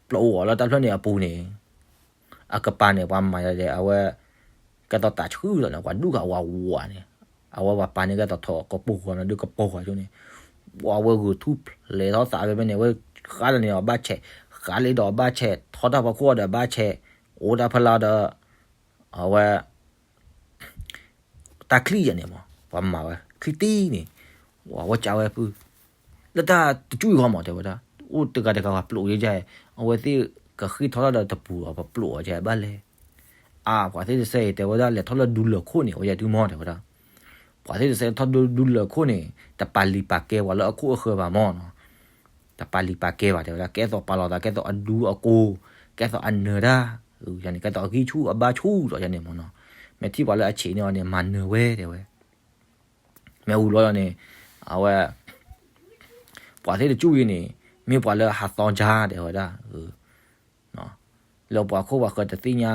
ပျိးအီၤလၢတၢ်ဖျၢၣ်န့ၣ်အပူၤန့ၣ်, အကပၤန့ၣ် ပှၤမၤယၤဒီး အဝဲ ကဲသိးတးဆှုၣ်လီၤန့ၣ် ပှၤဒူၣ်ဃာ်ဝးဝးန့ၣ်, အဝဲပှၤပၤန့ၣ် ကဲသိးထီၣ်ကပိာ်ဃီန့ၣ် ဒုးကပိာ်ဃီဆိန့ၣ်, ပှၤဝဲဂုာ်ထူၣ်ဖျဲးထီၣ်သးဖဲဖဲန့ၣ် အဝဲဃါလီၤန့ၣ် အဘၣ်ဆဲး, ဃါလံဒီးအဘၣ်ဆဲး, ထီၣ်တၢ်ဖီခိၣ်ဒီးအဘၣ်ဆဲး, အိၣ်တၢ်ဖီလာ်ဒီး အဝဲ တၢ်ချံၣ်ယဲန့ၣ်မး ပှၤမၤဝဲ ချံၣ်တံၢ်န့ၣ်, ဝဲကးဝဲဖု, လၢတၢ်တကၠူၣ်အံၤဃီမး တဲဝဲဒၣ်, အိၣ်တဂၤတဂၤပှၤပျိးယဲယဲ, အဝဲသ့ၣ်ကဃ့ထီၣ်တၢ်ဒီးတပူၤအီၤ ပျိးအီၤယဲဘၣ်လဲၣ်, အါ ပှၤသ့ၣ်တစဲအံၤ တဲဝဲဒၣ် လဲၤထီၣ်လၢဒူလၢၢ်ခိၣ်န့ၣ် အဝဲယဲတုၤမး တဲဝဲဒၣ်, ပှၤသ့ၣ်တစဲထီၣ်ဒူလၢၢ်ခိၣ်န့ၣ် တပာ်လံာ်ပာ်ကဲပှၤလၢအခိၣ်အဃၢၤဘၣ်မးနီၤ တပာ်လံာ်ပာ်ကဲဘၣ် တဲဝဲဒၣ်, ကဲသိးပာ်လီၤသး ကဲသိးအဒူအကိ, ကဲသိးအနၢၤတၢ်, ယန့ၣ် ကဲသိးအဂံၢ်ဆူၣ်အဘါဆူၣ်ဒီးယန့ၣ်မးနီၤ, မ့ၢ်ထံၣ်ပှၤလၢအဆံးန့ၢ်အီၤန့ၣ် မၤနၢၤဝဲ တဲဝဲ, မ့ၢ်ဝံၤဘျီဒီးန့ၣ်, အဝဲ ပှၤသ့ၣ်တကၠူၣ်အံၤန့ၣ် မ့ၢ်ပှၤလၢအဟးသီကါ တဲဝဲဒၣ် လၢပှၤခိၣ်ပှၤဃၢၤတသ့ၣ်ညါ,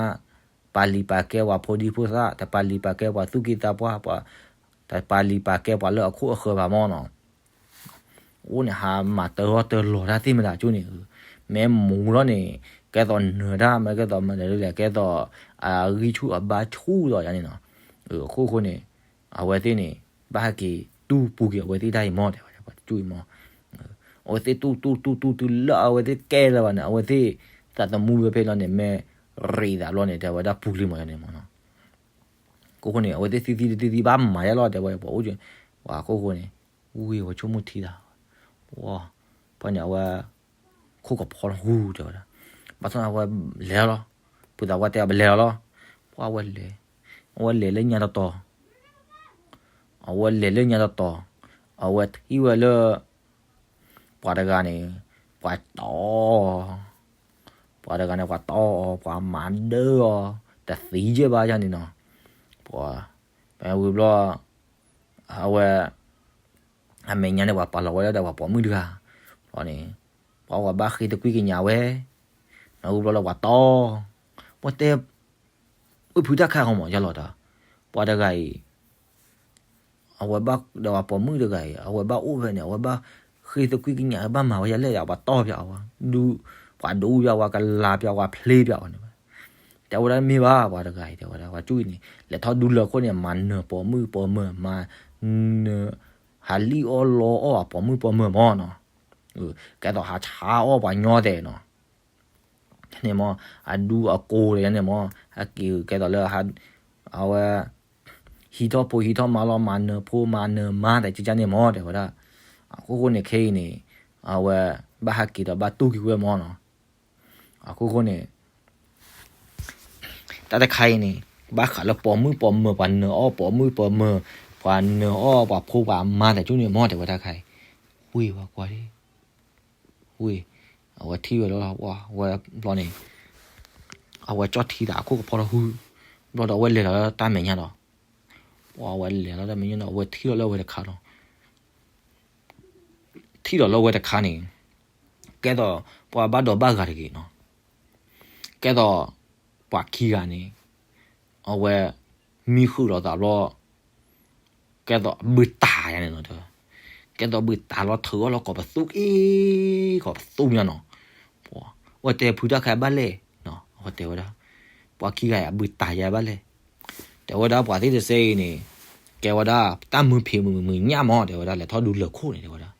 ပာ်လံာ်ပာ်ကဲပှၤဖိဒံဖိသၣ်, တပာ်လံာ်ပာ်ကဲပှၤသူၣ်က့သးပှၢ်, တပာ်လံာ်ပာ်ကဲပှၤလၢအခိၣ်အဃၢၤဘၣ်မးနီၤ, အိၣ်န့ၣ်ဟးမၤတၢ်ဂီၢ်တၢ်လီၤတၢ်သ့ၣ်မတၤကၠိန့ၣ်, မ့ၢ်မူၤလီၤန့ၣ် ကဲသိးနၢၤတၢ် မ့ၢ်ကဲသိးမနုၤလဲၣ် ကဲသိးအဂံၢ်ဆူၣ်အဘါဆူၣ်ဒီးယၤန့ၣ်နီၤ, အခိၣ်ဃိန့ၣ်, အဝဲသ့ၣ်န့ၣ် ဘၣ်ဟဲက့ၤတူၢ်ပူၤက့ၤအဝဲသ့ၣ်တၢ်အံၤမး တဲဝဲဒၣ် ပှၤတကၠူၣ်အံၤမး, အဝဲသ့ၣ်တူၢ်တူၢ်တူၢ်တူၢ်တုၤလၢအဝဲသ့ၣ်ကဲလၢၤဘၣ်န့ၣ် အဝဲသ့ၣ်သးသမူဖဲဖဲလီၤန့ၣ် မ့ၢ်ရံးသးဘျီန့ၣ် တဲဝဲဒၣ်ပူၤလံမးန့ၣ်မးနီၤ, အခိၣ်ဃိန့ၣ် အဝဲသ့ၣ်သံသံတသံသံဘၣ်မၤယါလီၤ တဲဝဲ ပှၤအိၣ်ကၠိ, ပှၤအခိၣ်ဃိန့ၣ်, ဝံၤဝဲဆိကမိၣ်ထံတၢ်, ပှၤန့ၣ်အဝဲ ခိၣ်ကဖီလီၤဟူ တဲဝဲဒၣ်, ဘၣ်ဆၣ်အဝဲလဲၤလီၤ, ဖုသးဝါတဲအီၤပလဲၤလီၤလီၤ, ပှၤဝဲလဲၤ, အဝဲလဲၤလၢညါတတီၤ, အဝဲလဲၤလၢညါတတီၤ, အဝဲထံၣ်ဝဲလၢ ပှၤတဂၤန့ၣ် ပှၤတီအီၤ, ပှၤတဂၤန့ၣ် ပှၤတီအီၤ ပှၤမၤဒၢအီၤ တသံယဲၢ်ဘၣ်ယၤန့ၣ်နီၤ, ပှၤ ပဝံၤဘျီ အဝဲ အမဲာ်ညါန့ၣ် ပှၤပာ်လီၤဝဲဒၣ်ဒီးပှၤပိာ်မုၣ်တဂၤ, ဘျီန့ၣ် ပှၤဝဲဘၣ်ဃ့သကွံာ်ကညးဝဲ, မ့ၢ်ဝံၤဘျီလၢပှၤတီ, ပှၤတဲ အိၣ်ဖုတၢ်ခါဃီမး ယလီၤတၢ်, ပှၤတဂၤအံၤ အဝဲဘၣ်ဒီးပှၤပိာ်မုၣ်တဂၤအံၤ အဝဲဘၣ်အိၣ်ဖဲန့ၣ် အဝဲဘၣ်ဃ့သကွံာ်ကညး ဘၣ်မၤဝဲယလဲၣ် ပှၤတီပၠးအီၤ, ဒုး ပှၤဒိယါဝဲ ကလၤပၠးဝဲ ဖျ့ပၠးအီၤန့ၣ်, တဲဝဲဒၣ်မ့ၢ်ဘၣ် ပှၤတဂၤအံၤ တဲဝဲဒၣ် ပှၤကၠူၣ်အံၤန့ၣ် လဲၤထီၣ်ဒူလၢၢ်ခိၣ်န့ၣ် မၤနၢၤပိာ်မုၣ်ပိာ်မၢၤ မၤနၢၤ ဟးလံၣ်အီၣ်လီအီၣ်အပိာ်မုၣ်ပိာ်မၢၤမးနီၤ, ကဲသိးဟးဆါအီၣ်ပှၤညီသဲးနီၤ န့ၣ်မး အဒူအကိးဒီးန့ၣ်မး ဟဲက့ၤကဲသိးလၢ အဝဲ ဟံးထီၣ်ဖိဟံးထီၣ်မါလီၤ မၤနၢၤဖိမၤနၢၤမါသဲးကကန့ၣ်မး တဲဝဲဒၣ်, အခိၣ်ဃိန့ၣ်ခဲအံၤန့ၣ် အဝဲ ဘၣ်ဟဲက့ၤဒီးဘၣ်တူၢ်က့ၤဝဲမးနီၤ, အခိၣ်ဃိန့ၣ် တၢ်တခါအံၤန့ၣ် ဘၣ်ဃးလၢပိာ်မုၣ်ပိာ်မၢၤ ပှၤနၢၤအီၣ်ပိာ်မုၣ်ပိာ်မၢၤ ပှၤနၢၤအီၣ်ပှၤဖိပှၤမါသဲးကန့ၣ်မး တဲဝဲဒၣ်ခါအံၤ, ဝံၤဝဲကွၢ်ဒၣ် ဝံၤ အဝဲထံၣ်ဝဲလီၤ ဝဲဘျီန့ၣ် အဝဲကၠီၣ်ထံသးအခိၣ်ကဖီထီၣ်ဟုၣ် ဘျီဒီးအဝဲလဲၤလီၤလၢတၢ်မဲာ်ညါဒီး အဝဲလဲၤလီၤတၢ်မဲာ်ညါဒီး အဝဲထံၣ်လီၤလၢအဝဲတခါလီၤ ထံၣ်လီၤလၢအဝဲတခါန့ၣ် ကဲသိး ပှၤဘၣ်ဒိးဘၣ်ဂၤတဂ့ၤနီၤ ကဲသိး ပှၤခံဂၤန့ၣ် အဝဲ မံဃုာ်လိာ်သးဘျီ ကဲသိးဘုတၢ်ယါန့ၣ်နီၤ တဲဝဲ ကဲသိးဘုတၢ်လီၤထုးအီၣ်လီၤကိးပသူအ့ ကိးပသူမးနီၤ အဝဲတဲဖုတၢ်ခါဘၣ်လဲၣ် အဝဲတဲဝဲဒၣ် ပှၤခံဂၤအံၤအဘုတၢ်ယါဘၣ်လဲၣ် တဲဝဲဒၣ်ပှၤသ့ၣ်တစဲအံၤန့ၣ် ကဲဝဲဒၣ် တၢ်မုာ်ဖံးမုာ်ညၣ်မး တဲဝဲဒၣ် လဲၤထီၣ်ဒူလၢၢ်ခိၣ်န့ၣ် တဲဝဲဒၣ်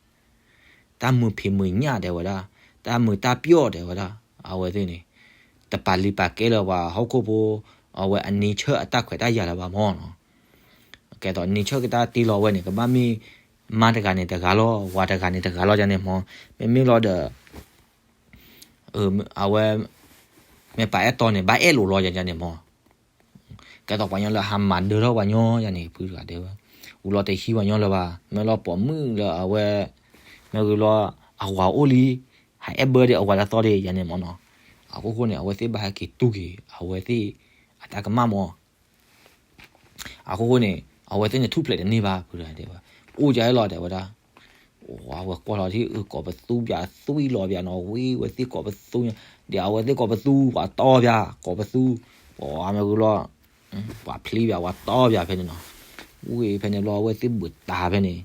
တၢ်မုာ်ဖံးမုာ်ညၣ် တဲဝဲဒၣ် တၢ်မုာ်တၢ်ပျီၣ် တဲဝဲဒၣ် အဝဲသ့ၣ်န့ၣ် ပာ်လံာ်ပာ်ကဲလၢပှၤဟီၣ်ခိၣ်ဖိ အဝဲအ nature အတၢ်ခွဲးတၢ်ယာ်လၢၤဘၣ်မၢ်နီၤ. ကဲသိး nature ကတၢ်တ့လီၤဝဲန့ၣ် ကဘၣ်မ့ၢ်မါတဂၤန့ၣ်တဂၤလီၤ, ဝၤတဂၤန့ၣ်တဂၤလီၤယၤန့ၣ်မၢ်. မ့မ့ၢ်လီၤဒီး အဝဲ မ့ၢ်ပာ်အဲၣ်တီန့ၣ် ဘၣ်အဲၣ်လိာ်လီၤယၤန့ၣ်မၢ်. ကဲသိးပှၤညီလၢဟးမၤဒၢထီၣ်ပှၤညီယၤန့ၣ် ဖုတဂၤတဲဝဲ, ဝံၤလီၤတဟံးပှၤညီလၢၤဘၣ်, မ့ၢ်လီၤပိာ်မုၣ်လၢအဝဲ မ့ၢ်ဂ့ၤလီၤ အဝၤအိၣ်လံ, ဟးအဲၣ်ဘၢဒံးအဝၤတၢ်သီဒံးယၤန့ၣ်မၢ်နီၤ. အခိၣ်ဃိန့ၣ် အဝဲသ့ၣ်ဘၣ်ဟဲက့ၤတူၢ်က့ၤ အဝဲသ့ၣ်အတၢ်ကမၣ်မၢ်. အခိၣ်ဃိန့ၣ် အဝဲသ့ၣ်န့ၣ်ထူၣ်ဖျဲးတန့ၢ်ဘၣ် ဖုတဂၤတဲဝဲ, အိၣ်ကဲလီၤတဲဝဲဒၣ်. အဝဲကွၢ်လီၤဒ်အကိးပသူပၠး သွံၣ်လီၤပၠးနီၤ, ဝံၤဝဲသ့ၣ်ကိးပသူညါ, ဒီးအဝဲသ့ၣ်ကိးပသူ ပှၤတီပၠး ကိးပသူ, ပှၤမ့ၢ်ဂ့ၤလီၤ ပှၤဖျံပၠး ပှၤတီပၠးဖဲန့ၣ်နီၤ. ဝံၤဖဲန့ၣ်ဘျီ အဝဲသ့ၣ်ဘုးတၢ်ဖဲန့ၣ်,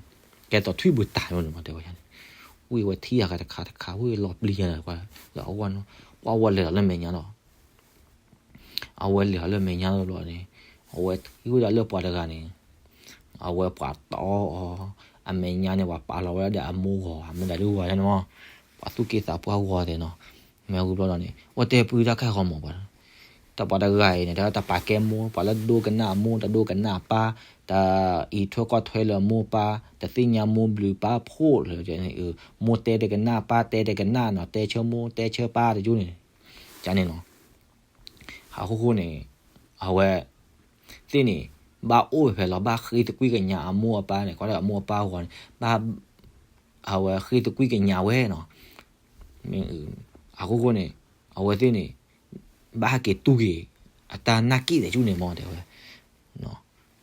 ကဲသိးထွံၣ်ဘုးတၢ်ဖဲန့ၣ်မၢ်တဲဝဲန့ၣ်, ဝံၤဝဲထံၣ်ယၤတခါတခါ ဝံၤလီၤပျံၤယၤလၢအဂီၢ်နီၤ, ပှၤဝဲလဲၤလီၤလၢမဲာ်ညါလီၤ. အဝဲလဲၤလီၤလၢမဲာ်ညါလီၤဘျီန့ၣ်, အဝဲထံၣ်ဝဲဒၣ်လၢပှၤတဂၤန့ၣ် အဝဲပှၤတီအီၤ, အမဲာ်ညါန့ၣ် ပှၤပာ်လီၤဝဲဒၣ်ဒီးအမိၢ်ဂီၤ မ့ၢ်ဒၣ်ဒုးဝၤန့ၣ်မၢ်, ပှၤသူၣ်က့သးပှၢ်ဂီၤသ့ၣ်နီၤ. မ့ၢ်ဝံၤဘျီဒီးန့ၣ် အဝဲတဲဖုတၢ်ခါဂီၤမၢ်ပှၤ, တၢ်ပှၤတဂၤအံၤန့ၣ် တၢ်ပာ်ကဲမိၢ် ပှၤလၢတဒိကနၣ်အမိၢ် တဒိကနၣ်အပၢ်, တအံးထွဲကွၢ်ထွဲလၢမိၢ်ပၢ် တသ့ၣ်ညါမိၢ်ဘျုးပၢ်ဖှိၣ်လၢ မိၢ်တဲတကနၣ် ပၢ်တဲတကနၣ်နီၤ, တဲဆၢမိၢ် တဲဆၢပၢ်တကၠိန့ၣ်, ကန့ၣ်နီၤ. အခိၣ်ဃိန့ၣ် အဝဲသ့ၣ်န့ၣ် ဘၣ်အိၣ်ဖဲလီၤ ဘၣ်ဃ့သကွံာ်ကညးအမိၢ်အပၢ်န့ၣ် ကွၢ်လၢအမိၢ်အပၢ်ဂီၤန့ၣ် ဘၣ် အဝဲဃ့သကွံာ်ကညးဝဲနီၤ. အခိၣ်ဃိန့ၣ် အဝဲသ့ၣ်န့ၣ် ဘၣ်ဟဲက့ၤတူၢ်က့ၤ အတၢ်နာ်က့ၣ်သဲးကၠူၣ်န့ၣ်မၢ်တဲဝဲ,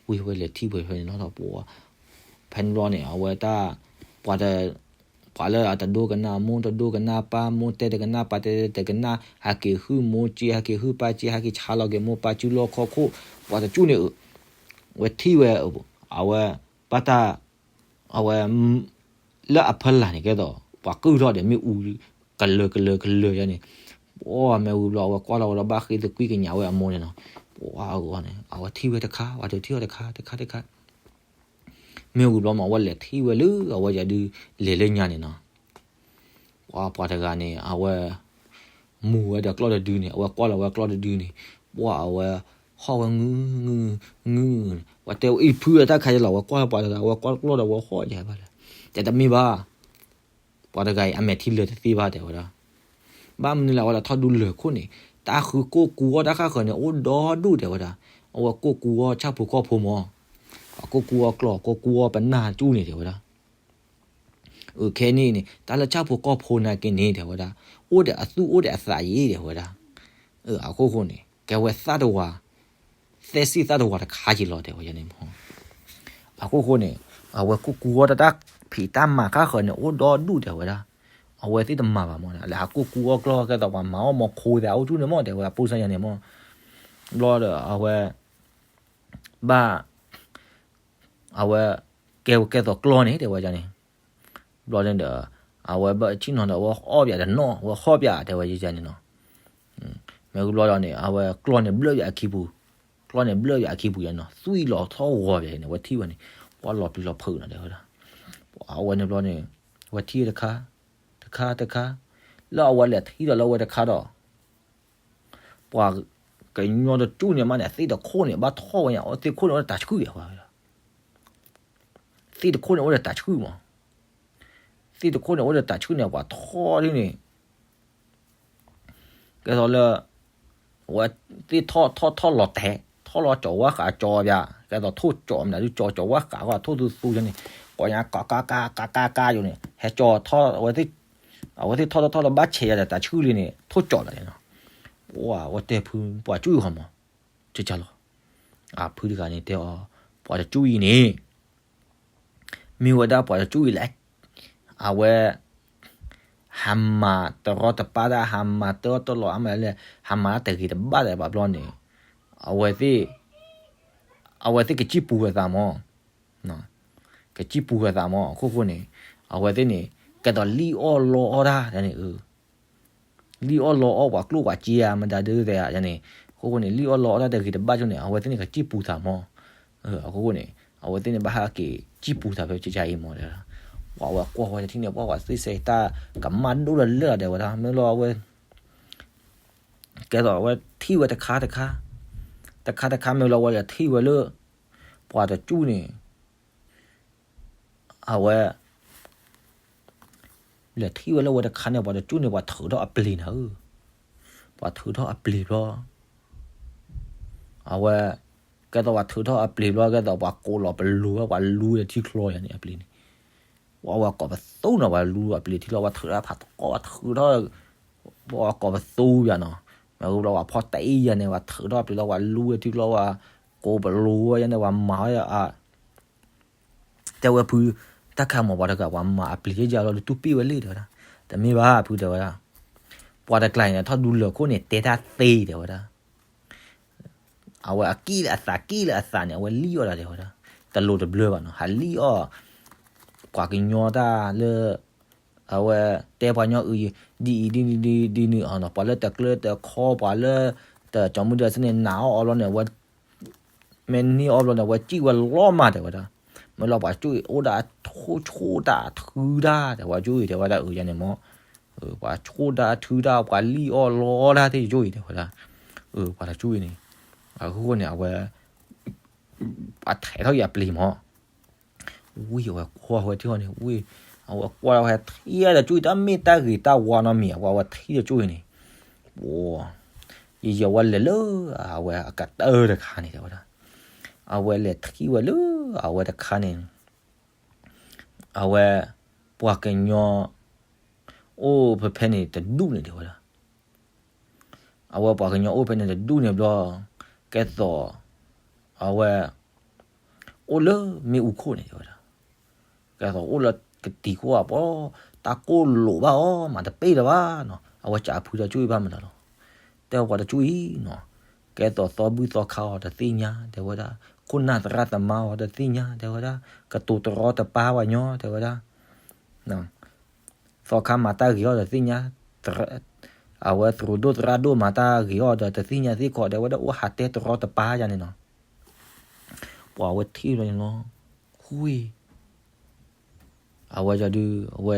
ဝံၤဝဲလဲၤထံၣ်ဝဲဖဲန့ၣ်လီၤဒီး ဖဲန့ၣ်ဘျီန့ၣ် အဝဲတၢ် ပှၤတ ပှၤလၢအတဒိကနၣ်မိၢ် တဒိကနၣ်ပၢ် မိၢ်တဲတကနၣ် ပၢ်တဲတကနၣ် ဟဲက့ၤဟုၣ်မိၢ်က့ ဟဲက့ၤဟုၣ်ပၢ်က့ ဟဲက့ၤဆါလီၤက့ၤမိၢ်ပၢ်စုလီၢ်ခီၣ်ခိၣ် ပှၤတကၠူၣ်န့ၣ် ဝဲထံၣ်ဝဲ အဝဲ ဘၣ်တၢ် အဝဲ လၢအဖီလာ်န့ၣ် ကဲသိး ပှၤကုၢ်ထီၣ်ဒီးမ့ၣ်အူ ကလၢၤကလၢၤကလၢၤယါန့ၣ်, ပှၤမ့ၢ်ဝံၤဘျီ အဝဲကွၢ်လီၤဝဲဒီးဘၣ်ဃ့သကွံာ်ကညးဝဲအမိၢ်န့ၣ်နီၤ, ပှၤအဂီၢ်န့ၣ် အဝဲထံၣ်ဝဲတခါ ပှၤတထံၣ်ဝဲတခါ တခါတခါ မ့ၢ်ဝံၤဘျီမး အဝဲလဲၤထံၣ်ဝဲလၢအဝဲယၤဒုးလဲၤလၢညါန့ၣ်နီၤ, ပှၤပှၤတဂၤန့ၣ် အဝဲ မူၤဝဲဒီးကျီၢ်တဒုန့ၣ် အဝဲကွၢ်လီၤဝဲကျီၢ်တဒုန့ၣ်, ပှၤအဝဲ ဟီၣ်ဝဲငု ငု ငု, ပှၤတဲဝဲအံၤဖုအတၢ်ခါယလီၤ အဝဲကွၢ်လီၤပှၤတဂၤ အဝဲကွၢ်ကျီၢ်ဒီးအဝဲဟီၣ်ယဲဘၣ်လဲၣ်, တဲတမ့ၢ်ဘၣ်, ပှၤတဂၤအံၤ အမဲာ်ထံလၢာ်တသ့ဘၣ်တဲဝဲဒၣ်, ဘၣ်မနုၤလဲၣ် အဝဲဒၣ်ထီၣ်ဒုးလၢာ်ခိၣ်န့ၣ် တၢ်ဃုကိၢ်ကူအီၣ်တၢ်ဃၣ်ဃၢၤန့ၣ် အိၣ်ဒီဒူၣ်တဲဝဲဒၣ်, အဝဲကိၢ်ကူအီၣ်ဆၣ်ဖိကီၢ်ဖိမး, အကိၢ်ကူအီၣ်ကျီၢ် ကိၢ်ကူအီၣ်ပနၢ်ကၠူၣ်န့ၣ်တဲဝဲဒၣ် အခဲန့ၣ်န့ၣ် တၢ်လၢဆၣ်ဖိကီၢ်ဖိနာ်က့န့ၣ်တဲဝဲဒၣ်, အိၣ်ဒီးအသူၣ်အိၣ်ဒီးအသးယံၤတဲဝဲဒၣ်, အခိၣ်ဃိန့ၣ် ကဲဝဲသးတဝၤ, သဲစံၣ်သးတဝၤတခါက့ၤလီၤတဲဝဲန့ၣ်မး, အခိၣ်ဃိန့ၣ် အဝဲကိၢ်ကူအီၣ်တၢ်တၢ်ဖံးတၢ်မၤဃၣ်ဃၢၤန့ၣ် အိၣ်ဒီဒူၣ်တဲဝဲဒၣ်, အဝဲသ့ၣ်တမၤဘၣ်မးန့ၣ် လၢဟးကိၢ်ကူအီၣ်ကျီၢ်ကဲသိးပှၤမၤအီၣ်မီၤခိသဲးအိၣ်ကၠူၣ်န့ၣ်မးတဲဝဲ အပိၢ်စၢ်ယါန့ၣ်မး, ဘျီဒီးအဝဲ ဘၣ် အဝဲ ကဲဝဲကဲသိးကျီၢ်န့ၣ်တဲဝဲန့ၣ်, ဘျီန့ၣ်ဒီး အဝဲဘၣ်ဆ့ၣ်နီၤဒီး အဝဲအီၣ်ပၠးတနီၤ အဝဲဟီၣ်ပၠးတဲဝဲယန့ၣ်နီၤ, မ့ၢ်ဂ့ၤဘျီဒီးန့ၣ် အဝဲကျီၢ်န့ၣ်ဘျၢၣ်ပၠးအခံပူၤ, ကျီၢ်န့ၣ်ဘျၢၣ်ပၠးအခံပူၤယန့ၣ်နီၤ သွံၣ်လီၤထီၣ်ဂီၤပၠးန့ၣ် အဝဲထံၣ်ဝဲန့ၣ်, ပှၤလီၤပျံၤလီၤဖုးနီၤတဲဝဲဒၣ်, အဝဲန့ၣ်ဘျီန့ၣ် အဝဲထံၣ်ဝဲတခါ, တခါတခါ, လၢအဝဲလဲၤထံၣ်ဒီးလၢအဝဲတခါဒီး ပှၤကညီတကၠူၣ်န့ၣ်မးန့ၣ် အသ့ၣ်တခိၣ်န့ၣ် ဘၣ်ထီၣ်ဝဲညါ အသ့ၣ်တခိၣ်န့ၣ်အိၣ်ဒီးတၢ်ဆှုၣ်ယဲၢ်, သ့ၣ်တခိၣ်န့ၣ်အိၣ်ဒီးတၢ်ဆှုၣ်မး, သ့ၣ်တခိၣ်န့ၣ်အိၣ်ဒီးတၢ်ဆှုၣ်န့ၣ် ပှၤထီၣ်ဒ်န့ၣ် ကဲသိးလၢ အဝဲသ့ၣ်ထီၣ်ထီၣ်ထီၣ်လီၤတဲာ် ထီၣ်လီၤကၠီၤဝါဃးကၠီၤပၠး ကဲသိးထိၣ်ကၠီၤမနုၤဒုးကၠီၤကၠီၤဝါဃးကထိၣ်သူသူယန့ၣ် ကိးညါကကကကကကယိာ်န့ၣ် ဟဲကၠီၤထီၣ် အဝဲသ့ၣ်ထီၣ်ထီၣ်ထီၣ်လီၤဘၣ်ဆဲးယၤဒီးတၢ်ဆှုၣ်လံန့ၣ် ထိၣ်ကၠီၤလီၤန့ၣ်နီၤ, ပှၤဝဲတဲဖုပှၤကၠူၣ်အံၤဃီမး ကကလီၤ, အဖုတဂၤန့ၣ်တဲအီၤ ပှၤတကၠူၣ်အံၤန့ၣ် မ့ၢ်ဝဲဒၣ်ပှၤတကၠူၣ်အံၤလဲၣ်, အဝဲ ဟးမၤတရီတပါတၢ် ဟးမၤတရီတလီၤ အမလဲၣ် ဟးမၤတဂ့ၤတဘၣ်လၢၤဘၣ်ဘျီန့ၣ် အဝဲသ့ၣ် အဝဲသ့ၣ်ကစံၣ်ပူၤဝဲသးမး, ကစံၣ်ပူၤဝဲသးမး အခိၣ်ဃိန့ၣ် အဝဲသ့ၣ်န့ၣ် ကဲသိးလံၣ်အီၣ်လီအီၣ်တၢ်န့ၣ် လံၣ်အီၣ်လီအီၣ်ပှၤကျိၣ်ပှၤစ့ဧါ မတၤဒုးသဲဧါန့ၣ် အခိၣ်ဃိန့ၣ် လံၣ်အီၣ်လီအီၣ်တၢ်တဂ့ၤတဘၣ်ဆိန့ၣ် အဝဲသ့ၣ်န့ၣ် ကစံၣ်ပူၤသးမး, အခိၣ်ဃိန့ၣ် အဝဲသ့ၣ်န့ၣ် ဘၣ်ဟဲက့ၤစံၣ်ပူၤသးဖဲကကါအံၤမး ပှၤဝဲကွၢ်ဝဲတထံၣ်န့ၣ် ပှၤဝဲသ့ၣ်စဲတၢ်ကမၣ်ဒိၣ်လၢလၢာ်လီၤတဲဝဲဒၣ် မ့ၢ်လီၤအဝဲ ကဲသိးအဝဲထံၣ်ဝဲတခါတခါ, တခါတခါမ့ၢ်လီၤ အဝဲလဲၤထံၣ်ဝဲလၢ ပှၤတကၠူၣ်န့ၣ် အဝဲ လဲၤထံၣ်ဝဲလၢဝဲတခါန့ၣ် ပှၤတကၠူၣ်န့ၣ် ပှၤထုးထီၣ်အပျ့ၤနၤဧၢ, ပှၤထုးထီၣ်အပျ့ၤဘျီ အဝဲ ကဲသိးပှၤထုးထီၣ်အပျ့ၤဘျီ ကဲသိးပှၤကိးလီၤပလိၤဝဲ ပှၤလူဝဲထံချီယၤန့ၣ်အပျ့ၤန့ၣ်, ပှၤဝဲကိးပသူနီၤ ပှၤလူအပျ့ၤထံချီ ပှၤထုးထီၣ်ဖးသကိး ပှၤထုးထီၣ်ကိးပသူယၤနီၤ, မ့ၢ်ဝဲဘျီပှၤဖီၣ်တအ့ၣ်ယၤန့ၣ် ပှၤထုးထီၣ်အပျ့ၤလီၤ ပှၤလူဝဲထံချီ ပှၤကိးပလိၤဝဲယၤန့ၣ် ပှၤမၤဝဲ တဲဝဲဖု တၢ်ခါမ့ၢ်ပှၤတဂၤ ပှၤမၤအပျ့ၤယဲၢ်ယဲၢ်လီၤ လၢတူၢ်ပ့ၢ်ဝဲလံ တဲဝဲဒၣ်, တမ့ၢ်ဘၣ်ဖု တဲဝဲဒၣ်, ပှၤတကျါအံၤန့ၣ် ထီၣ်ဒူလၢာ်ခိၣ်န့ၣ် တဲတၢ်သ့ တဲဝဲဒၣ်, အဝဲအကံၣ်လၢအသး ကံၣ်လၢအသးန့ၣ် အဝဲလံၣ်အီၣ်ဒၣ် တဲဝဲဒၣ်, တလိၤတဘျၢဘၣ်နီၤ ဟးလံၣ်အီၣ် ပှၤကညီတၢ်လၢ အဝဲတဲပှၤကညီအုး ဒ်အံၤဒ်နုၤဒ်နုၤအီၤနီၤ ပှၤလၢတကျၢတခီ ပှၤလၢ တကီမုၢ်ဒၢစ့န့ၣ် နာ်အီၣ်အီၤဘျီန့ၣ် အဝဲ မ့ၢ်န့ၢ်အီၣ်ဘျီန့ၣ် အဝဲစံၣ်ဝဲလီၤမး တဲဝဲဒၣ်, မ့ၢ်လီၤပှၤကၠူၣ်အံၤ အိၣ်ဒၣ်ဆိၣ်တၢ်ထုတၢ် တဲဝဲကၠူၣ်အံၤ တဲဝဲဒၣ် အုးယၤန့ၣ်မ့ၢ် ပှၤဆိၣ်တၢ်ထုတၢ် ပှၤလံၣ်အီၣ်လီတၢ်သ့ၣ်ကၠူၣ်အံၤ တဲဝဲဒၣ်, ပှၤတကၠူၣ်အံၤန့ၣ် အဃိန့ၣ် အဝဲ ပှၤထဲးထီၣ်ယၤပျ့ၤမး ဝံၤအဝဲကွၢ်ဝဲထံၣ်အီၤန့ၣ် ဝံၤ အဝဲကွၢ်ဝဲထံၣ်တကၠူၣ်အံၤ တၢ်မ့ၢ်တၢ်ဂ့ၤတၢ်ဝါနီတမံၤ အဝဲထံၣ်တကၠူၣ်အံၤန့ၣ် ယယဝဲလဲၤလၢ အဝဲအကတၢၢ်တခါန့ၣ် တဲဝဲဒၣ်, အဝဲလဲၤထံၣ်ဝဲလၢ အဝဲတခါန့ၣ် အဝဲ ပှၤကညီ အိၣ်ဖဲဖဲန့ၣ်တဒူၣ်န့ၣ် တဲဝဲဒၣ် အဝဲပှၤကညီအိၣ်ဖဲန့ၣ်တဒူၣ်န့ၣ်ဘျီ ကဲသိး အဝဲ အိၣ်လၢမ့ၣ်အူခိၣ်န့ၣ် တဲဝဲဒၣ်, ကဲသိးအိၣ်လၢကတံၤခိၣ်အပီၤ တၢ်ကိၢ်လိာ်ဘၣ်အီၤ မၤတပ့ၢ်လၢၤဘၣ်နီၤ အဝဲကးဖုတကၠူၣ်အံၤဘၣ်မနုၤလီၤ, တဲပှၤတကၠူၣ်အံၤနီၤ, ကဲသိးသီဘူၣ်သီခါအီၤတသ့ၣ်ညါ တဲဝဲဒၣ်, ခိၣ်နၢ်သရၣ်သမါအီၤတသ့ၣ်ညါ တဲဝဲဒၣ်, ကတိၤတရီတပါပှၤညီ တဲဝဲဒၣ် သီခါမၤတၢ်ဂ့ၤအီၤဒီးတသ့ၣ်ညါ, အဝဲသရူးဒိၣ်သရၣ်ဒိၣ်မၤတၢ်ဂ့ၤအီၤဒီးတသ့ၣ်ညါသ့ၣ်ခီ တဲဝဲဒၣ်အိၣ်ဟးတဲတရီတပါယၤန့ၣ်နီၤ, ပှၤအဝဲထံၣ်လီၤန့ၣ်လီၤ, ဃု အဝဲဒုး အဝဲ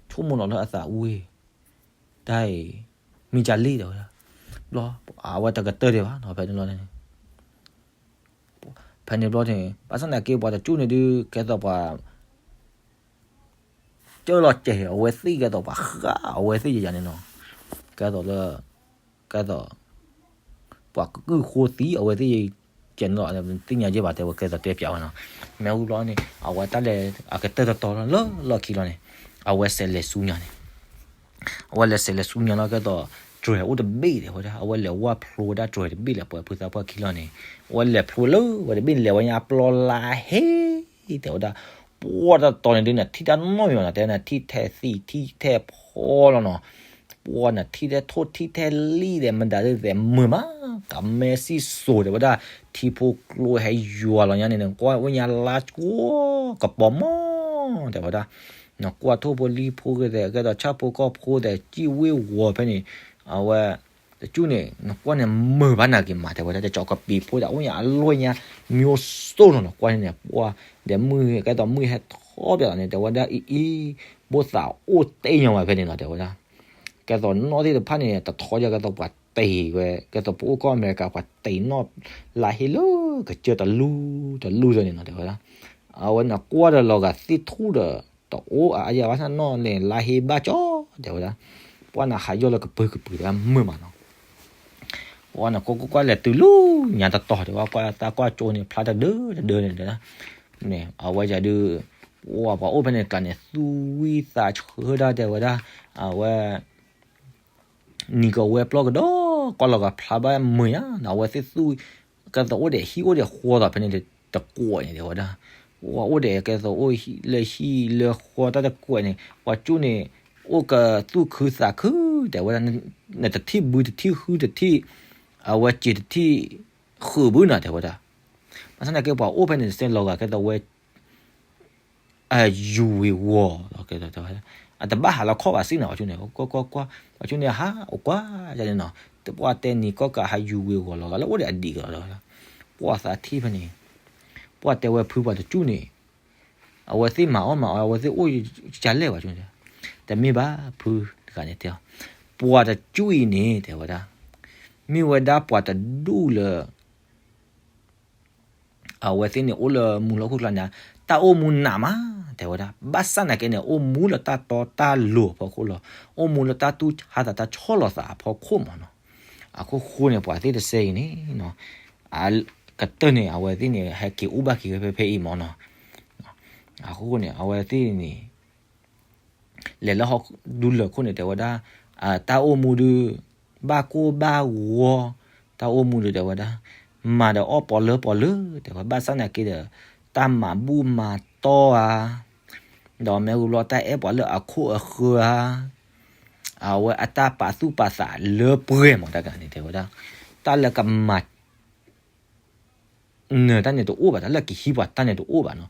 ဆိကမိၣ်လီၤလၢအသးအူဝဲ, တၢ်အံၤ မ့ၢ်ကလံၣ် တဲဝဲဒၣ်, ဘျီ အဝဲတကတၢၢ်ဒံးဘၣ်နီၤ ဖဲန့ၣ်ဘျီန့ၣ် ဖဲန့ၣ်ဘျီန့ၣ် ဘၣ်ဆၣ်သနာ်က့ ပှၤတကၠူၣ်န့ၣ်ဒုး ကဲသိးပှၤ ကၢလီၤကဲၤ အဝဲသ့ၣ်ကဲသိးပှၤဃၣ်အဝဲသ့ၣ်ယၤန့ၣ်နီၤ, ကဲသိးလၢ ကဲသိး ပှၤကကုၢ်ဃိသံအဝဲသ့ၣ် ကဲန့ၣ်လီၤ သ့ၣ်ညါယဲၢ်ဘၣ် တဲဝဲကဲသိးတဲပၠးဝဲနီၤ, မ့ၢ်ဟူဘျီန့ၣ် အဝဲတၢ်လဲၤအကတၢၢ်တတီၤလီၤ လၢလီၢ်ခံလီၤန့ၣ် အဝဲစဲးလဲၤဆူညါန့ၣ် အဝဲလဲၤစဲးလဲၤဆူညါလီၤ ကဲသိး တြဲၤအိၣ်တဘ့ၣ် တဲဝဲဒၣ် အဝဲလဲၤဝၢ်ဖျိဝဲဒၣ်တြဲၤတဘ့ၣ်လၢပှဲၤဖုသးပှၢ်ခံလီၤန့ၣ် အဝဲလဲၤဖျိလၢဝဲတဘ့ၣ်န့ၣ် လဲၤဝဲညါအပျီလါဟ့ တဲဝဲဒၣ်, ပှၢ်တတီၤန့ၣ်ဒုး နထံၣ်တၢ်နီတမံၤဘၣ်နီၤ တဲနထံၣ်ထဲသံထံၣ်ထဲဖီလီၤနီၤ, ပှၢ်နထံၣ်ထဲထိၣ်ထံၣ်ထဲလံၣ်ဒီး မတၤဒုးသဲးမုာ်မး ကမဲစံၣ်စိၤ တဲဝဲဒၣ်, ထံဖိကျိဟဲယွၤလီၤညါန့ၣ် နကွၢ်အိၣ်ညါလါကၠိကပီၤမး တဲဝဲဒၣ်, နကွၢ်ထိၣ်ဖိလံၣ်ဖိဂ့ၤသဲး ကဲသိးဆၣ်ဖိကီၢ်ဖိသဲး စံၣ်ဝ့ၢ်ဝီၤဖဲန့ၣ်, အဝဲ တကၠူၣ်န့ၣ် နကွၢ်န့ၣ်မုာ်ဘၣ်နာ်က့ၤမး တဲဝဲဒၣ် တကၠီကပံၤဖိဒၣ် အိၣ်ညါအလွဲၢ်ညါ မျိုးစုံနီၤ နကွၢ်န့ၣ် ပှၢ်ဒီးမုၢ် ကဲသိးမုၢ်ဟဲထီၣ်ပၠးလီၤန့ၣ် တဲဝဲဒၣ်အံၤအံၤ ဘိသးအိၣ်တ့ၢ်ညါဝဲဖဲန့ၣ်နီၤ တဲဝဲဒၣ်, ကဲသိးနီၣ်သ့ၣ်တဖၣ်န့ၣ် တထီယါ ကဲသိးပှၤတ့ၢ်ဝဲ ကဲသိးပအိၣ်ကီၢ်အမဲရကၤ ပှၤတ့ၢ်နီၣ်လါဟ့လၢ ကစၢၢ်တလူၢ်တလူၢ်လၢန့ၣ်နီၤ တဲဝဲဒၣ်, အဝဲန့ၣ်ကွၢ်ဒီးလီၤဂာ်သ့ၣ်ထူၣ်ဒီး တအိၣ်အါယါဘၣ်ဆၣ်နီၣ်န့ၣ် လါဟ့ဘၣ်ကၠီ တဲဝဲဒၣ်, ပှၢ်နဟးယီၢ်လၢကပၢၤကပၢၤတၢ်မုာ်မးနီၤ, ပှၢ်နကွၢ်ကွၢ်ကွၢ်လဲၤတုၤလၢညါတတီၤ တဲဝဲ ကွၢ်သးကွၢ်ကၠိန့ၣ် ဖျါတဒၢတဒၢန့ၣ် န့ၣ် အဝဲယၤဒုး ပှၢ်ပှၤအိၣ်ဖဲန့ၣ်တကျါန့ၣ် သူၣ်ဝံသးဆၢဒၣ် တဲဝဲဒၣ်, အဝဲ နံၤကဝဲၤပျီကဒီး ကွၢ်လီၤဂာ်ဖျါဘၣ်မုာ်ညါ အဝဲသ့ၣ်သူၣ် ကဲသိးအိၣ်ဒီးဟံၣ်အိၣ်ဒီးဃီသီးဖဲန့ၣ်တကွဲးန့ၣ် တဲဝဲဒၣ်, ပှၢ်အိၣ်ဒီးကဲသိးအိၣ်လၢဟံၣ်လၢဃီတၢ်တကွဲးန့ၣ် ပှၤကၠူၣ်န့ၣ် အိၣ်ကသူၣ်ခုသးခု တဲဝဲဒၣ်, နတထံၣ်ဘုတထံၣ်ဟုတထံၣ် အဝဲစံးတထံၣ်ဃုာ်ဘုနီၤ တဲဝဲဒၣ်, ဘၣ်ဆၣ်သနာ်က့ ပှၤအိၣ်ဖဲန့ၣ်တစဲးလီၤဂာ် ကဲသိးဝဲ အယူၤဝ့ၤဝီၤလီၤ ကဲသိးတဲဝဲဒၣ်, အတဘၣ်ဟးလီၤခီၣ်ဘၣ်စံးနီၤ ပှၤကၠူၣ်န့ၣ် ကွၢ်ကွၢ်ကွၢ် ပှၤကၠူၣ်န့ၣ်ဟးအိၣ်ကွၢ်ယါန့ၣ်နီၤ, တပှၢ်တဲနံၤကီၢ်ကးဟးယူၤဝ့ၤဝီၤလီၤဂာ်လၢအိၣ်ဒီးအဒံးကလီၤ တဲဝဲဒၣ်, ပှၢ်သးထံၣ်ဖဲန့ၣ် ပှၢ်တဲဝဲဖုပှၤတကၠူၣ်န့ၣ် အဝဲသ့ၣ်မၤအီၣ်မၤအီ အဝဲသ့ၣ်အိၣ်ကလဲၣ်ပှၤကၠူၣ်န့ၣ်, တမ့ၢ်ဘၣ်ဖုတဂၤန့ၣ်တဲအီၤ, ပှၤတကၠူၣ်အံၤန့ၣ် တဲဝဲဒၣ်, မ့ၢ်ဝဲဒၣ်ပှၤတဒူၣ်လၢ အဝဲသ့ၣ်န့ၣ်အိၣ်လၢမူလၢဟီၣ်ခိၣ်ချၢန့ၣ်, တၢ်အိၣ်မူနးမး တဲဝဲဒၣ်, ဘၣ်ဆၣ်သနာ်က့န့ၣ် အိၣ်မူလၢတၢ်တီတၢ်လိၤအဖီခိၣ်လီၤ, အိၣ်မူလၢတၢ်တူၢ်ဟါသးတၢ်ဆီၣ်လီၤသးအဖီခိၣ်မးနီၤ. အခိၣ်ဃိန့ၣ် ပှၤသ့ၣ်တစဲအံၤန့ၣ် ကတၢၢ်န့ၣ် အဝဲသ့ၣ်န့ၣ် ဟဲက့ၤအိၣ်ဘၣ်က့ၤဝဲဖဲဖဲအံၤမးနီၤ. အဃိန့ၣ် အဝဲသ့ၣ်န့ၣ် လဲၤလၢဟီၣ်ဒူလၢၢ်ခိၣ်န့ၣ် တဲဝဲဒၣ်, တၢ်အိၣ်မူဒုး ဘၣ်ကိၢ်ဘၣ်ဂီၤ, တၢ်အိၣ်မူဒုး တဲဝဲဒၣ်, မၤဒီးအီၣ်ပီၤလၢပီၤလၢ တဲဝဲ, ဘၣ်ဆၣ်သနာ်က့ဒီး တၢ်မၤဘူၣ်မၤတီၢ်ဧါ, ဒီးမ့ၢ်ဂ့ၤဘျီ တၢ်အဲၣ်ပှၤလၢအခိၣ်အဃၢၤဧါ, အဝဲအတၢ်ပာ်သူၣ်ပာ်သးလၢပှဲၤမး တၢ်ကန့ၣ် တဲဝဲဒၣ်, တၢ်လၢကမၤ နၢၤတၢ်န့ၣ်တအိၣ်ဘၣ်, တၢ်လၢကဟံးပှၤတၢ်န့ၣ်တအိၣ်ဘၣ်နီၤ.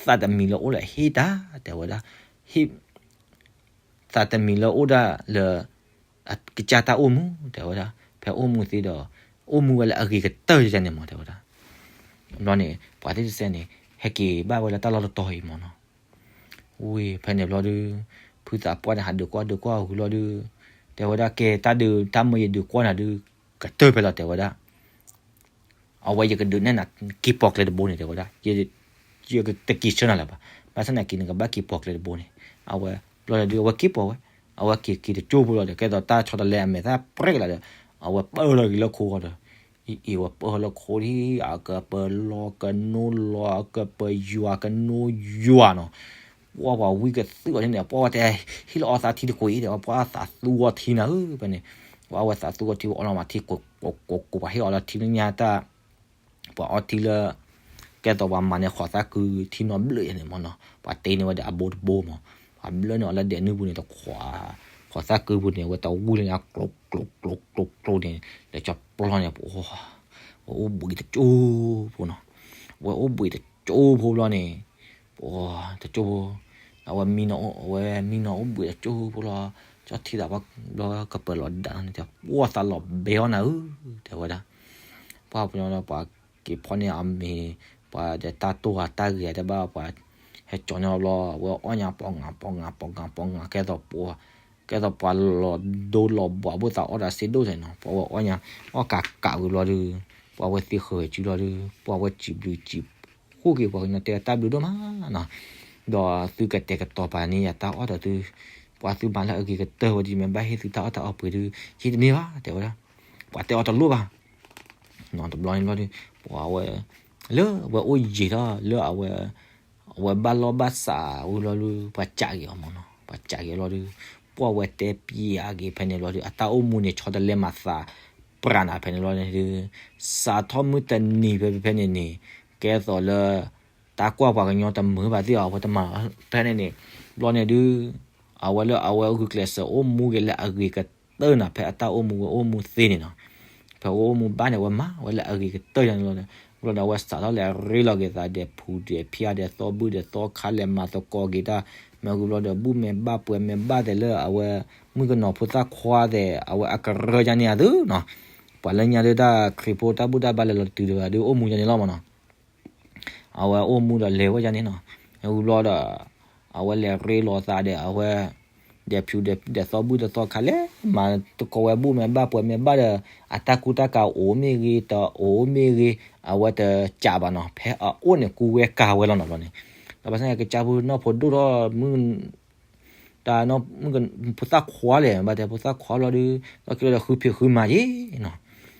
သးတမံၤလၢအိၣ်လၢဟ့ၣ်တၢ် တဲဝဲဒၣ်, ဟ့ၣ်, သးတမံၤလၢအိၣ်ဒၣ်လၢ ကစၢ်တၢ်အိၣ်မူ တဲဝဲဒၣ်, ဖဲအိၣ်မူသ့ဒီး အိၣ်မူဝဲလၢအဂ့ၤကတၢၢ်ယန့ၣ်မး တဲဝဲဒၣ်. ဘျီန့ၣ် ပှၤသ့ၣ်တစဲန့ၣ် ဟဲက့ၤဘၣ်ဝဲလၢတၢ်လီၢ်တတီၤအံၤမးနီၤ. ဝံၤဖဲန့ၣ်ဘျီဒုး ဖုသးပှၢ်န့ၣ် ဟးဒုးကွၢ်ဒုးကွၢ်အဂုၤလီၤဒုး, တဲဝဲဒၣ် ကဲတၢ်ဒုး တၢ်မၢယဒုးကွၢ်နၤဒုး ကတၢၢ်ဖဲလီၤ တဲဝဲဒၣ်. အဝဲယကဒုးနဲၣ်နၤ က့ၤပိာ်ကျဲတဘိန့ၣ် တဲဝဲဒၣ်, ယတက့ၤဆၢနၤလၢၤဘၣ်, ဘၣ်ဆၣ်သနာ်က့န့ၣ် ကဘၣ်က့ၤပိာ်ကျဲတဘိန့ၣ်. အဝဲ ဘျီန့ၣ်ဒုး အဝဲက့ၤပိာ်ဝဲ, အဝဲက့ၤက့ၤတကၠိဖိလီၤဒီး ကဲသိးတၢ်ဆီတလဲအမဲာ်သၣ်ပြဲကလာ်ဒီး အဝဲပၢၢ်လီၤက့ၤလၢခိဂီၤဒီး အံၤဝဲပၢၢ်လၢခိဒီး အကပၢၢ်လီၤကနိလီၤ အကပၢၢ်ယွၤကနိယွၤနီၤ. ပှၤပှၤဝံကသုးအီၤန့ၣ် ပှၤဝဲတဲ ဟ့ၣ်လီၤအီသးထံတကိးအံၤ တဲဝဲ ပှၤသးသူအီထံနၤဧၢ ဖဲန့ၣ်, ပှၤဝဲသးသူအီထံ ဝဲအီလီၤမးထံကိးကိးကိး ပှၤဟ့ၣ်အီလီၤထံလၢညါတၢ် ပှၤအီထံလၢ ကဲသိးပှၤမၤန့ၢ်ဃိးသၣ်ကုထံနီတဘျၢၣ်ယဲန့ၣ်မးနီၤ, ပှၤတ့န့ၢ်ဝဲဒီးအဘိတဘိမး, ပှၤဘျၢန့ၢ်အီၤလၢဒဲးနုၢ်ပူၤန့ၣ်တခွး, ဃိးသၣ်ကုပူၤန့ၣ် ဝဲတဝံၣ်လၢညါ ကျိကျိကျိကျိကျိန့ၣ် လဲၤကၠီပျီန့ၣ် ပှၤ ဝဲအိၣ်ဘှံးတကၠိဖိနီၤ, ဝဲအိၣ်ဘှံးတကၠိဖိဘျီန့ၣ် ပှၤတကၠိဖိ, အဝဲမံနီၤ အဝဲမံနီၤအိၣ်ဘှံးတကၠိဖိလီၤ, ကၠီထံသးပှၢ်ဘျီကပၢၤလီၤဒၣ်န့ၣ် တဲ ပှၤသးလီၤဘဲအီၣ်နၤဧၢ တဲဝဲဒၣ်. ပှၤပညီဒီးပှၤက့ၤဖီန့ၢ်အမ့ၤ, ပှၤဒီးတၢ်တိၢ်အတၢ်ဂ့ၤတဘၣ် ပှၤဟဲကၠီၤန့ၢ်အီၤဘျီ အဝဲအီၣ်ညါပီၤငါပီၤငါပီၤငါပီၤငါ ကဲသိးပှၤ ကဲသိးပှၤလီၤဒိလီၤဘှးဘိသးအီၣ်တၢ်စ့ဒိၣ်န့ၣ်နီၤ, ပှၤဝဲအီၣ်ညါ အီၣ်ကးကးဝံၤဘျီဒုး ပှၤဝဲသံဃုာ်စုလီၤဒုး ပှၤဝဲစံးဘျုးစံးဖှိၣ်က့ၤပှၤကညီတဲတၢ်ဘျုးဒိၣ်မးနီၤ, ဒီးသုကတဲာ်ကတီၤပာ်န့ၢ်ယၤတၢ်အီၣ်ဒီးသု, ပှၤသုမၤလၢအဂ့ၤကတၢၢ်ဝဲဒ်ယမ့ၢ်ဘၣ်ဟ့ၣ်သုတၢ်အီၣ်တၢ်အီပှ့ၤဒုး ယတန့ၢ်ဘၣ် တဲဝဲဒၣ်, ပှၤတဲအီၤတလိၣ်ဘၣ် တဘျီန့ၣ်ဘျီဒုး ပှၤဝဲ လၢဝဲအိၣ်ယံာ်ထီၣ်လၢအဝဲ အဝဲဘၣ်လီၢ်ဘၣ်စးဝံၤဘျီဒုး ပှၤစံးက့ၤအီၤမးနီၤ, ပှၤစံးက့ၤအီၤဘျီဒုး ပှၤဝဲတဲပျးက့ၤဖဲန့ၣ်ဘျီဒုး အတၢ်အိၣ်မူန့ၣ် ဆီတလဲမၤသးပြးနၤဖဲန့ၣ်ဘျီန့ၣ်ဒုး စးထီၣ်မုၢ်တနံၤဖဲဖဲန့ၣ်န့ၣ် ကဲသိးလၢ တၢ်ကွၢ်ပှၤကညီတမုာ်ဘၣ်သ့ၣ်အီၤ အဝဲတမၤဖဲန့ၣ်န့ၣ် ဘျီန့ၣ်ဒုး အဝဲလၢအဝဲဂုာ်ကျဲးစၢးအိၣ်မူက့ၤလၢအဂ့ၤကတၢၢ်နၤ ဖဲအတၢ်အိၣ်မူဝဲအိၣ်မူသ့န့ၣ်နီၤ, ဖဲအအိၣ်မူဘၣ်န့ၣ် အဝဲမၤဝဲလၢအဂ့ၤကတၢၢ်ယၤန့ၣ်လီၤ. ဘျီန့ၣ် အဝဲစးထီၣ်လဲၤရ့လီၤက့ၤသးဒီးဖူးဒီးဖၠါဒီးသီဘူၣ်ဒီးသီခါ လဲၤမၤသကိးက့ၤတၢ် မ့ၢ်ဂ့ၤဘျီဒီး ဘူၣ်မဲာ်ဘၣ်ပှဲၤမဲာ်ဘၣ်သဲးလၢအဝဲ မုၣ်ကနီၤဖိသၣ်ခွါသဲး အဝဲအကရၢယါန့ၣ်အသုနီၤ, ပှၤလၢညါဒုးတၢ်ခရံာ်ဖိတၢ်ဘူၣ်တၢ်ဘါလဲၤလီၤတုၤဒံးဘၣ်ဒုး အိၣ်မူယါန့ၣ်လီၤမးနီၤ. အဝဲအိၣ်မူဒီးလဲၤဝဲယါန့ၣ်နီၤ, မ့ၢ်ဂ့ၤဘျီဒီး အဝဲလဲၤရ့လီၤသးဒီး အဝဲ ဒီးဖၠူဒီးသီဘူၣ်ဒီးသီခါ လဲၤမၤသကိးဝဲ ဘူၣ်မဲာ်ဘၣ်ပှဲၤမဲာ်ဘၣ်ဒီး အတၢ်ကူတၢ်ကၤအိၣ်မ့ၢ်ဂ့ၤ တအိၣ်မ့ၢ်ဂ့ၤ အဝဲတစံးဘၣ်နီၤ, ဖဲအအိၣ်န့ၣ် ကူဝဲကၤဝဲလီၤနီၤဘျီန့ၣ်, ဒီးဘၣ်ဆၣ်န့ၣ် ကစၢ်ဖိနီၢ်ဖိဒိၣ်ထီၣ်မုၢ် တၢ်နီၢ်မုၣ်က ဖိသၣ်ခွါလဲၣ် ဘၣ်တဲဖိသၣ်ခွါလီၤဒုး လီၢ်ခံလီၤဒီးဃုဖံးဃုမၤယ့ၣ်နီ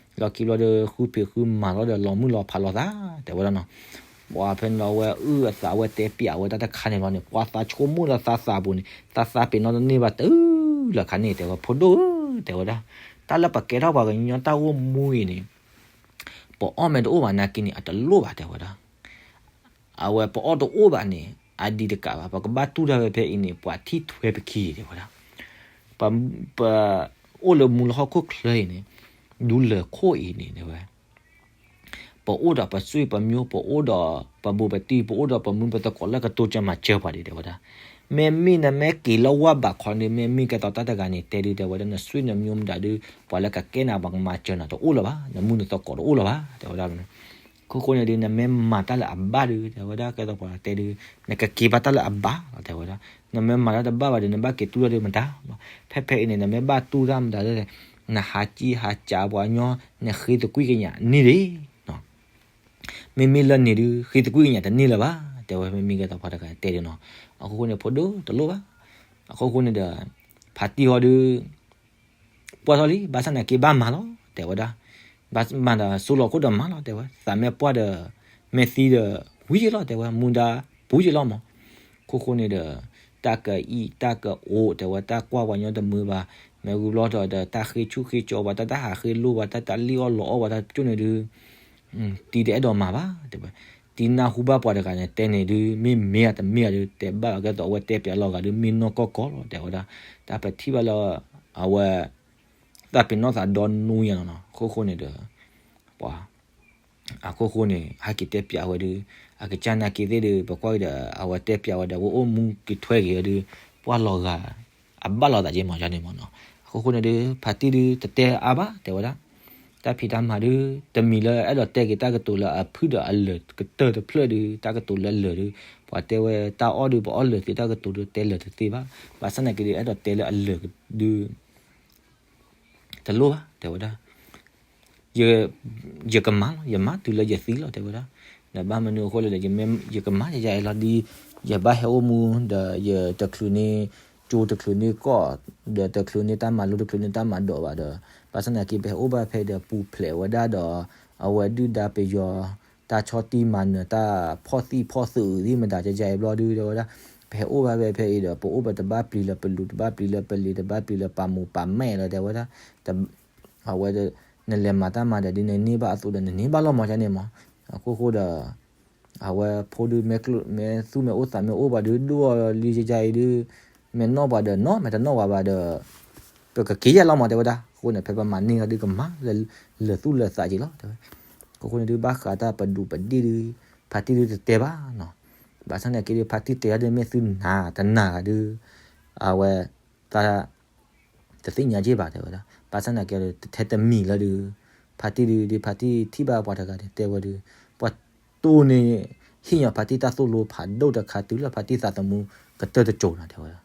ၤ, လီၢ်ခံလီၤဒီးဃုဖံးဃုမၤလီၤဒီး လီၤမုၢ်လီၤဖးလီၤသး တဲဝဲဒၣ်နီၤ. ပှၤဖဲန့ၣ်လီၤ အဝဲအုၣ်အသး အဝဲတဲပျးဝဲတၢ်တခါန့ၣ်လီၤန့ၣ် ပှၤသးဆိကမိၣ်လၢသးသးပူၤန့ၣ် သးသးပ့ၤနီၣ်တန့ၢ်ဘၣ်တုၤလၢခါန့ၣ် တဲဝဲ ဖိဒိၣ်ဧၢ တဲဝဲဒၣ်, တၢ်လၢပကဲထီၣ်ပှၤကညီတၢ်အိၣ်မူအံၤန့ၣ် ပအီၣ်မ့ၢ်တအိၣ်ဘၣ်နာ်က့န့ၣ် အတလိၣ်ဘၣ် တဲဝဲဒၣ်. အဝဲပအီၣ်တအိၣ်ဘၣ်န့ၣ် အဒံးတကးဘၣ် ပကဘၣ်တူၢ်တၢ်ဝဲဖဲအံၤန့ၣ် ပှၤထံၣ်ထွဲပခံ တဲဝဲဒၣ်. ပ ပအိၣ်လၢမူလၢဟီၣ်ခိၣ်ချၢအံၤန့ၣ် ဒူလၢၢ်ခိၣ်အံၤန့ၣ် တဲဝဲ ပအိၣ်ဒီးပစွံၣ်ပမိၢ် ပအိၣ်ဒီးပဘူးပတံၢ် ပအိၣ်ဒီးပမုၢ်ပသကိးလၢကတိစၢၤမၤစၢၤပှၤဒံး တဲဝဲဒၣ်. မ့မ့ၢ်နမ့ၢ်က့ၤလၢဝၢ်ဘးခီန့ၣ် မ့မ့ၢ်ကဲသိးတၢ်တဂၤန့ၣ် တဲဒုး တဲဝဲဒၣ် နစွံၣ်နမိၢ်မတၤဒုး ပှၤလၢကကဲနၤ ပှၤကမၤစၢၤနၤတအိၣ်လၢၤဘၣ် နမုၢ်နသကိးတအိၣ်လၢၤဘၣ် တဲဝဲဒၣ်. က အခိၣ်ဃိန့ၣ်ဒုး နမ့ၢ်မၤတၢ်လၢအဘၣ်ဒုး တဲဝဲဒၣ် ကဲသိးပှၤတဲဒုး နကက့ၤဘၣ်တၢ်လၢအဘၣ်လီၤ တဲဝဲဒၣ်. နမ့ၢ်မၤတၢ်တဘၣ်ဘၣ်ဒီး နဘၣ်က့ၤတူၢ်ထီၣ်ဒုးမတၤ. ဖဲဖဲအံၤန့ၣ် နမ့ၢ်ဘၣ်တူၢ်တၢ်မတၤလဲၣ်, နဟးကံဟးကးပှၤကညီ နဃ့သကွံၢ်ကညးန့ၢ်ဒံး မ့မ့ၢ်လၢန့ၣ်ဒုး ဃ့သကွံၢ်ကညးတန့ၢ်လၢၤဘၣ် တဲဝဲ. မ့မ့ၢ်ကဲသိးပှၤတဂၤတဲဒုးနီၤ. အခိၣ်ဃိန့ၣ် ဖိဒိၣ်တလိၣ်ဘၣ်. အခိၣ်ဃိန့ၣ်ဒီး ဖါတံၢ်ဟီဒုး ပှၢ်ထီၣ်လံ ဘၣ်ဆၣ်နာ်က့ဘၣ်မၤလီၤ တဲဝဲဒၣ်. ဘၣ်မၤဒီး စိလီၤခိၣ်ဒီးမၤလီၤ တဲဝဲ. သးမ့ၢ်ပှၢ်ဒီး မ့ၢ်သံဒီး ဝံၤက့ၤလီၤ တဲဝဲ, မူဒါပူၤက့ၤလီၤမး. အခိၣ်ဃိန့ၣ်ဒီး တၢ်ကအံၣ်တၢ်ကအိး တဲဝဲ, တၢ်ကွၢ်ပှၤညီတမုာ်ဘၣ်. မ့ၢ်ဝံၤဘျီဒီး တၢ်ဃ့ဆူၣ်ဃ့ကၠီဘၣ်, တၢ်တၢ်ဟးဃ့လိၢ်ဘၣ်, တၢ်တၢ်လံၣ်အီၣ်လီအီၣ်ဘၣ်, တၢ်ကၠိန့ၣ်ဒုး တံၤတအဲၣ်ဒိးမၤဘၣ် တဲဝဲ. တံၤနၢ်ဟူဘၣ်ပှၤတဂၤန့ၣ်တဲန့ၣ်ဒုး မ့ၢ်မ့ၢ်ဧါတမ့ၢ်ဧါဒုး တဲဘၣ်လီၤ. ကဲသိးအဝဲတဲပၠးလီၤဂာ်ဒုး မ့ၢ်နီၢ်ကီၢ်ကီၢ်လီၤ တဲဝဲဒၣ်. တၢ်ပထံၣ်ဘၣ်လၢ အဝဲ သးပ့ၤနီၣ်သးဒီနူညါလီၤနီၤ. အခိၣ်ဃိန့ၣ်ဒီး ပှၤ အခိၣ်ဃိန့ၣ် ဟဲက့ၤတဲပၠးဝဲဒုး အကစၢ်နာ်က့သ့ၣ်ဒုး ပကွၢ်က့ၤဒီး အဝဲတဲပၠးဝဲဒီး အဝဲအိၣ်မူက့ၤထွဲက့ၤဝဲဒုး ပှၢ်လီၤဂာ် အဘၣ်လီၤသးက့မး ယန့ၣ်မးနီၤ. အခိၣ်ဃိန့ၣ်ဒုး ဖါတံၢ်ဒုး တတဲအါဘၣ် တဲဝဲဒၣ်. တၢ်ဖံးတၢ်မၤဒုး တမံၤလၢအဲၣ်ဒိးတဲက့ၤတၢ်ကတိၤလၢအဖုၣ်ဒီးအလၢာ်ကတၢၢ်တဖျၢၣ်ဒုး တၢ်ကတိၤလၢအလၢာ်ဒုး ပှၤတဲဝဲတၢ်အီၣ်ဒုး ပအီၣ်လၢာ်သ့တၢ်ကတိၤဒုး တဲလၢာ်တသ့ဘၣ်. ဘၣ်ဆၣ်နာ်က့ဒုး အဲၣ်ဒိးတဲလၢအလၢာ်ဒုး တလိၣ်ဘၣ် တဲဝဲဒၣ်. ယ ယကမၤလီၤ, ယမၤတုၤလၢယသံလီၤ တဲဝဲဒၣ်. ဒီးဘၣ်မနုၤအဃိလဲၣ်ဒီး ယမ့ၢ် ယကမၤယယဲအံၤလီၤ ဒ်ယဘၣ်ဟဲအိၣ်မူ ဒီးယတချုးန့ၢ်ကၠိ တချုးန့ၢ်ကီၢ် ဒီးတချုးန့ၢ်တၢ်မၤလိ တချုးန့ၢ်တၢ်မၤဒိးဘၣ်ဒီး ဘၣ်ဆၣ်နာ်က့ ပဟဲအိၣ်ဘၣ်ဖဲဒီး ပူၤဖျဲးဝဲဒၣ်ဒီး အဝဲဒုၣ်ဒါပယီၤ တၢ်ဆီၣ်တံၢ်မၤနၢၤ တၢ်ဖီၣ်သံၣ်ဖီၣ်သုးသ့ၣ်မတၤ ယယဲအံၤဘျီဒုး တဲဝဲဒၣ်. ပဟဲအိၣ်ဘၣ်ဖဲဖဲအံၤဒီး ပအိၣ်ပတဘၣ်ပျံၤလၢပလူၤ တဘၣ်ပျံၤလၢပလံၤ တဘၣ်ပျံၤလၢပာ်မူပာ်မဲာ်လီၤ တဲဝဲဒၣ်. အဝဲ နလဲၤမၤတၢ်မၤဒီးဒ်နန့ၢ်ဘၣ်အသိးဒီး နန့ၢ်ဘၣ်လီၤမး ယန့ၣ်မး. အခိၣ်ဃိဒီး အဝဲဖိဒုး မ့ၢ်သူၣ်မ့ၢ်အိၣ်သးမ့ၢ်အိၣ်ဘၣ်ဒုး ဒိၣ်အီၤလံယယဲအံၤဒုး မ့ၢ်နီၣ်ပှၤဒီးနီၣ် မ့ၢ်တနီၣ်ပှၤဘၣ်ဒီး ပကက့ၤယဲလီၤမး တဲဝဲဒၣ်. အဃိန့ၣ် ဖဲပမၤန့ၢ်ဂ့ၤဒုးကမၤ လၢသူၣ်လၢသးက့ၤလီၤ တဲဝဲ. အခိၣ်ဃိန့ၣ်ဒုး ဘၣ်ဃးတၢ်ပဒူးပဒ့ၣ်ဒုး ဖါတံၢ်ဒုးတတဲဘၣ်နီၤ. ဘၣ်ဆၣ်နာ်က့ဒုး ဖါတံၢ်တဲဒၣ်ဒုးမ့ၢ်သုနၤတနၤဂၤဒုး အဝဲ သး တသ့ၣ်ညါက့ၤဘၣ် တဲဝဲဒၣ်. ဘၣ်ဆၣ်နာ်က့ဒီး တထဲတမံၤလၢဒုး ဖါတံၢ်ဒုး ဒ်ဖါတံၢ်ထံၣ်ဘၣ်ပှၤတဂၤန့ၣ်တဲဝဲဒုး ပှၤတိၢ်န့ၢ် ဟ့ၣ်ညီဖါတံၢ်တၢ်သိၣ်လိဖးဒိၣ်တခါတုၤလၢဖါတံၢ်သးသမူကတၢၢ်တစိၤနီၤ တဲဝဲဒၣ်.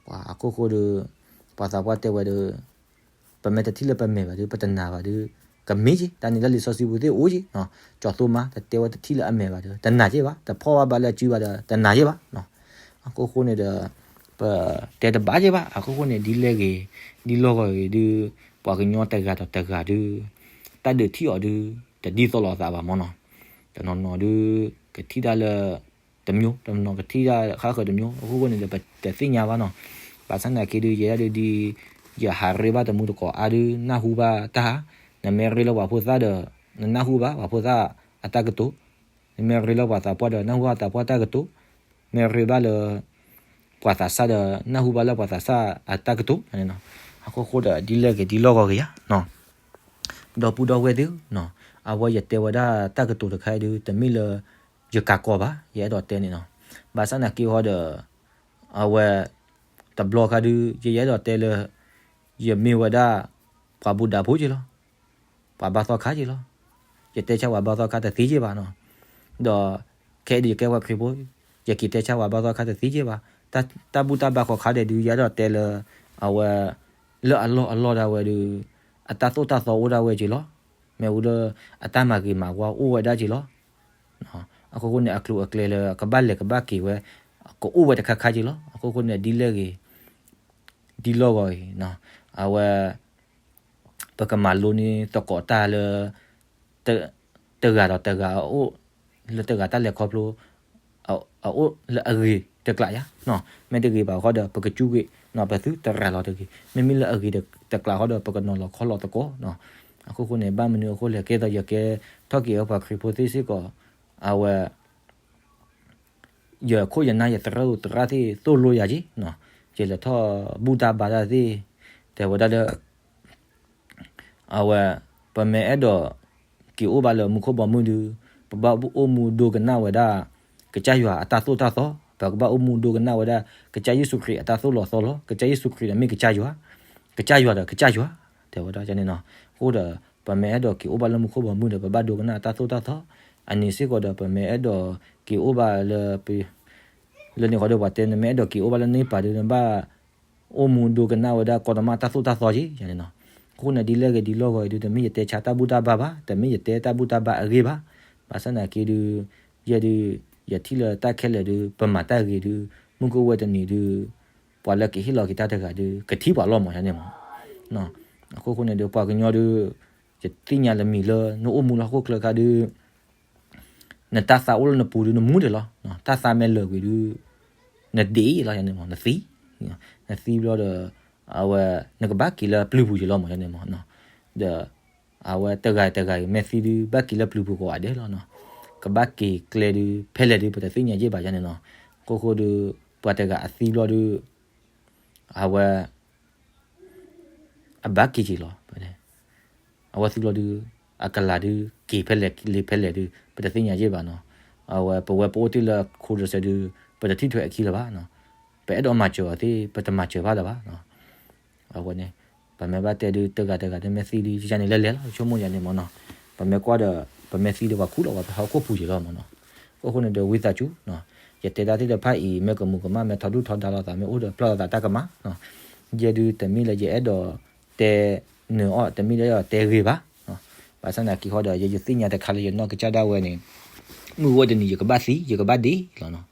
ပှၤအခိၣ်ဃိဒီး ပှၤသးပှၢ်တဲဝဲဒီး ပမ့ၢ်တထံၣ်လၢပမဲာ်ဘၣ်ဒုး ပတနာ်ဘၣ်ဒုး ကမ့ၢ်က့ၤ တၢ်န့ၣ်လၢလံာ်စီဆှံပူၤသ့ၣ်အိၣ်က့ၤနီၤ. ကၠီၤသိမး တတဲဝဲတထံၣ်လၢအမဲာ်ဘၣ်ဒီး တနာ်က့ၤဘၣ်, တဖီၣ်ဘၣ်ဘၣ်လၢအစုဘၣ်ဒီး တနာ်က့ၤဘၣ်နီၤ. အခိၣ်ဃိန့ၣ်ဒီး ပတဲတဘၣ်က့ၤဘၣ်. အခိၣ်ဃိန့ၣ် ဒ်လဲၣ်ဂ့ၤ ဒ်လီၢ်ဂီၤဂ့ၤဒုး ပှၤကညီတဂၤဒီးတဂၤဒုး တၢ်ဒုးထံၣ်အီၤဒုး တဒ်သိးလိာ်သးဘၣ်မးနီၤ. တနီၤနီၤဒုး ကထံၣ်တၢ်လၢ တမျိုး, တနီၤကထံၣ်တၢ်ဃၣ်ဃၢၤတမျိုး, အခိၣ်ဃိန့ၣ်ဒီး ပတသ့ၣ်ညါဘၣ်နီၤ. ဘၣ်ဆၣ်နာ်က့ဒုး ယဲဒၣ်ဒုးဒ် ယဟးရ့ဘၣ်တမူတကိးအါဒုး နၢ်ဟူဘၣ်တၢ်, နမ့ၢ်ရ့လၢပှၤဖိသၣ်ဒီး နနၢ်ဟူဘၣ်ပှၤဖိသၣ်အတၢ်ကတိၤ, နမ့ၢ်ရ့လၢပှၤသးပှၢ်ဒီး နၢ်ဟူဘၣ်သးပှၢ်တၢ်ကတိၤ, မ့ၢ်ရ့ဘၣ်လၢ ပှၤသးစၢ်ဒီး နၢ်ဟူဘၣ်လၢပှၤသးစၢ်အတၢ်ကတိၤန့ၣ်နီၤ. အခိၣ်ဃိဒီး ဒ်လဲၣ်ဂ့ၤဒ်လီၢ်ဂီၤဂ့ၤယါနီၤ. ဒီပုၢ်ဒီဝဲၢ်သ့ၣ်ဧၢနီၤ, အဝဲယတဲဝဲဒၣ်တၢ်ကတိၤတခါအံၤဒုး တမ့ၢ်လၢ ယကးကီးဘၣ်, ယအဲၣ်ဒိးတဲန့ၣ်နီၤ. ဘၣ်ဆၣ်နာ်က့ဟီဒီး အဝဲ တဘျီခါဒုး ယယအဲၣ်ဒိးတဲလၢ ယမ့ၢ်ဝဲဒၣ် ပှၤဘူၣ်ဒးဖိက့ၤလီၤ. ပှၤဘါသီခါက့ၤလီၤ. ယတဲဆၣ်ပှၤဘါသီခါတသ့က့ၤဘၣ်နီၤ. ဒီး ခဲအံၤဒုးယကဲပှၤခရံာ်ဖိ, ယက့ၤတဲဆၣ်ပှၤဘါသီခါတသ့က့ၤဘၣ်. တၢ်ဘူၣ်တၢ်ဘါခီခါဒဲးဒုး ယအဲၣ်ဒိးတဲလၢ အဝဲ လၢအလီၢ်အလီၢ်ဒၣ်ဝဲဒုး အတၢ်သိၣ်တၢ်သီအိၣ်ဒၣ်ဝဲက့ၤလီၤ. မ့ၢ်ဝံၤလၢ အတၢ်မၤဂ့ၤမၤဝါအိၣ်ဝဲဒၣ်က့ၤလီၤ. အခိၣ်ဃိန့ၣ် အကျိၤအကျဲလၢ အကဘၣ်လဲၤကဘၣ်က့ၤဝဲ ကအိၣ်ဝဲတခါခါက့ၤလီၤ. အခိၣ်ဃိန့ၣ် ဒ်လဲၣ်ဂ့ၤ ဒ်လီၢ်ဂီၤအံၤ အဝဲ ပကမၤလိန့ၢ်သကိးတၢ်လၢ တ တဂၤဒီးတဂၤအအိၣ် လၢတဂၤတၢ်လဲၤခီဖျိ အအိၣ်လၢအဂ့ၤတကျးယါနီၤ. မ့ၢ်တဂ့ၤဘၣ်ဃီဒီး ပကစူးကွံာ်နီၤ ပသုတရၤလီၤတဂ့ၤ. မ့မ့ၢ်လၢအဂ့ၤတကျးဃီဒီး ပကနီၤလီၤခီလီၤသကိးနီၤ. အခိၣ်ဃိန့ၣ် ဘၣ်မနုၤအဃိလဲၣ် ကဲသိးယကဲထီၣ်က့ၤအီၤပှၤခရံာ်ဖိသ့ၣ်စ့ၢ်ကီး အဝဲ ယခိၣ်ယနၢ်ယသရၣ်ဧိၤသရၣ်သ့ၣ်သိၣ်လိယၤက့ၤနီၤ. ယလဲၤထီၣ်ဘူၣ်တၢ်ဘါတၢ်သ့ၣ် တဲဝဲဒၣ်လၢ အဝဲ ပမ့ၢ်အဲၣ်ဒိးက့ၤအိၣ်ဘၣ်လၢမူခိၣ်ဘီမုၢ်ဒုး ပဘၣ်အိၣ်မူဒိကနၣ်ဝဲဒၣ် ကစၢ်ယွၤအတၢ်သိၣ်တၢ်သီ, ပကဘၣ်အိၣ်မူဒိကနၣ်ဝဲဒၣ် ကစၢ်ယ့ၣ်ၡူးခရံာ်အတၢ်သိၣ်လီၤသီလီၤ. ကစၢ်ယ့ၣ်ၡူးခရံာ်ဒီးမ့ၢ်ကစၢ်ယွၤ, ကစၢ်ယွၤဒီးကစၢ်ယွၤ တဲဝဲဒၣ်န့ၣ်နီၤ. အဃိဒီး ပမ့ၢ်အဲၣ်ဒိးက့ၤအိၣ်ဘၣ်လၢမူခိၣ်ဘီမုၢ်ဒီး ပဘၣ်ဒိကနၣ်တၢ်သိၣ်တၢ်သီ, အန့ၣ်စ့ၢ်ကီးဒီး ပမ့ၢ်အဲၣ်ဒိးက့ၤအိၣ်ဘၣ်လၢ လၢန့ၣ်ဃီဒီး ပှၤတဲ နမ့ၢ်အဲၣ်ဒိးက့ၤအိၣ်ဘၣ်လၢန့ၢ်ပၤဒီး နဘၣ်အိၣ်မူဒိကနၣ်ဝဲဒၣ်ကီတမၣ်တၢ်သိၣ်တၢ်သီက့ၤန့ၣ်နီၤ. အဃိန့ၣ် ဒ်လဲၣ်ဂ့ၤဒ်လဲၣ်ဂ့ၤအံၤဒုး တမ့ၢ်ယတဲဆါတၢ်ဘူၣ်တၢ်ဘါဘၣ်, တမ့ၢ်ယတဲတၢ်ဘူၣ်တၢ်ဘါအဂ့ၢ်ဘၣ်. ဘၣ်ဆၣ်သနာ်က့ဒုး ယဲဒုး ယထံၣ်လၢတၢ်ခဲလၢာ်ဒုး ပမၤတၢ်ဂ့ၤဒုး မုၢ်ကအိၣ်ဝဲတနံၤဒုး ပှၤလၢကဟ့ၣ်လီၤက့ၤတၢ်တဂၤဒုး ကထံၣ်ပှၤလီၤမး ယန့ၣ်မး. အဃိဃိန့ၣ်ဒုး ပှၤကညီဒုး ယသ့ၣ်ညါလၢမံၤလၢ နအိၣ်မူလၢဟီၣ်ခိၣ်ချၢအခါဒုး နတၢ်သါအိၣ်လၢနပူၤဒုး နမူဒံးလီၤ. တၢ်သါမ့ၢ်လၢာ်ကွံာ်ဒုး နဒ့လီၤ ယန့ၣ်မး နသံ, နသံဘျီဒီး အဝဲ နကဘၣ်က့ၤလၢပျုၤပူၤက့ၤလီၤမး ယန့ၣ်မး. ဒီး အဝဲတဂၤတဂၤအံၤ မ့ၢ်သံဒုး ဘၣ်က့ၤလၢပျုၤပူၤကိးဂၤဒဲးလီၤနီၤ. ကဘၣ်က့ၤကျဲဒုး ဖဲလဲၣ်ဒုး ပတသ့ၣ်ညါယ့ၢ်ဘၣ် ယန့ၣ်နီၤ. အဃိဃိဒုး ပှၤတဂၤအသံဘျီဒုး အဝဲ အဘၣ်က့ၤက့ၤလီၤ. အဝဲသံဘျီဒုး အကလၤဒုး က့ၤဖဲလဲၣ်လ့ၤဖဲလဲၣ်ဒုး ပတသ့ၣ်ညါယ့ၢ်ဘၣ်နီၤ. အဝဲပဝဲပအိၣ်တ့ၢ်လၢခိဒိးစဲဒုး ပတထံၣ်ထွဲအခံလၢၤဘၣ်နီၤ. ပအဲၣ်ဒိးမၤစၢၤအီၤသ့ ပတမၤစၢၤဘၣ်လၢၤဘၣ်နီၤ. အဝဲန့ၣ် ပမ့ၢ်ဘၣ်တဲဒုး တဂၤတဂၤဒုး မ့ၢ်သံဒုး ယန့ၣ်လဲၤလဲၤလီၤ ဆိကမိၣ်ယၤန့ၣ်မးနီၤ. ပမ့ၢ်ကွၢ်ဒီး ပမ့ၢ်သံဒီး ပှၤခူၣ်လီၤဝဲဖဲဟီၣ်ခိၣ်ပူၤက့ၤလီၤမးနီၤ. အဃိဃိန့ၣ်ဒီး ဝံသးစူၤနီၤ ယတဲတၢ်သ့ၣ်တဖၣ်အံၤ မ့ၢ်ကမူၤကမၣ် မ့ၢ်ထီဒုၣ်ထီဒါလိာ်သး မ့ၢ်အိၣ်ဒီးပျၢ်လိာ်သးတၢ်ကမၣ်နီၤ. ယဲဒုးတမ့ၢ်လၢယအဲၣ်ဒိးတဲနၢၤအီၤ တမ့ၢ်လၢယအဲၣ်ဒိးတဲဂ့ၤဘၣ်. ဘၣ်ဆၣ်သနာ်က့ဃီဒီး ယယသ့ၣ်ညါတခါလၢယနီၢ်ကစၢ်ဒၣ်ဝဲန့ၣ် မုၢ်အိၣ်ဝဲတနံၤ ယကဘၣ်သံ ယကဘၣ်ဒ့လီၤနီၤ.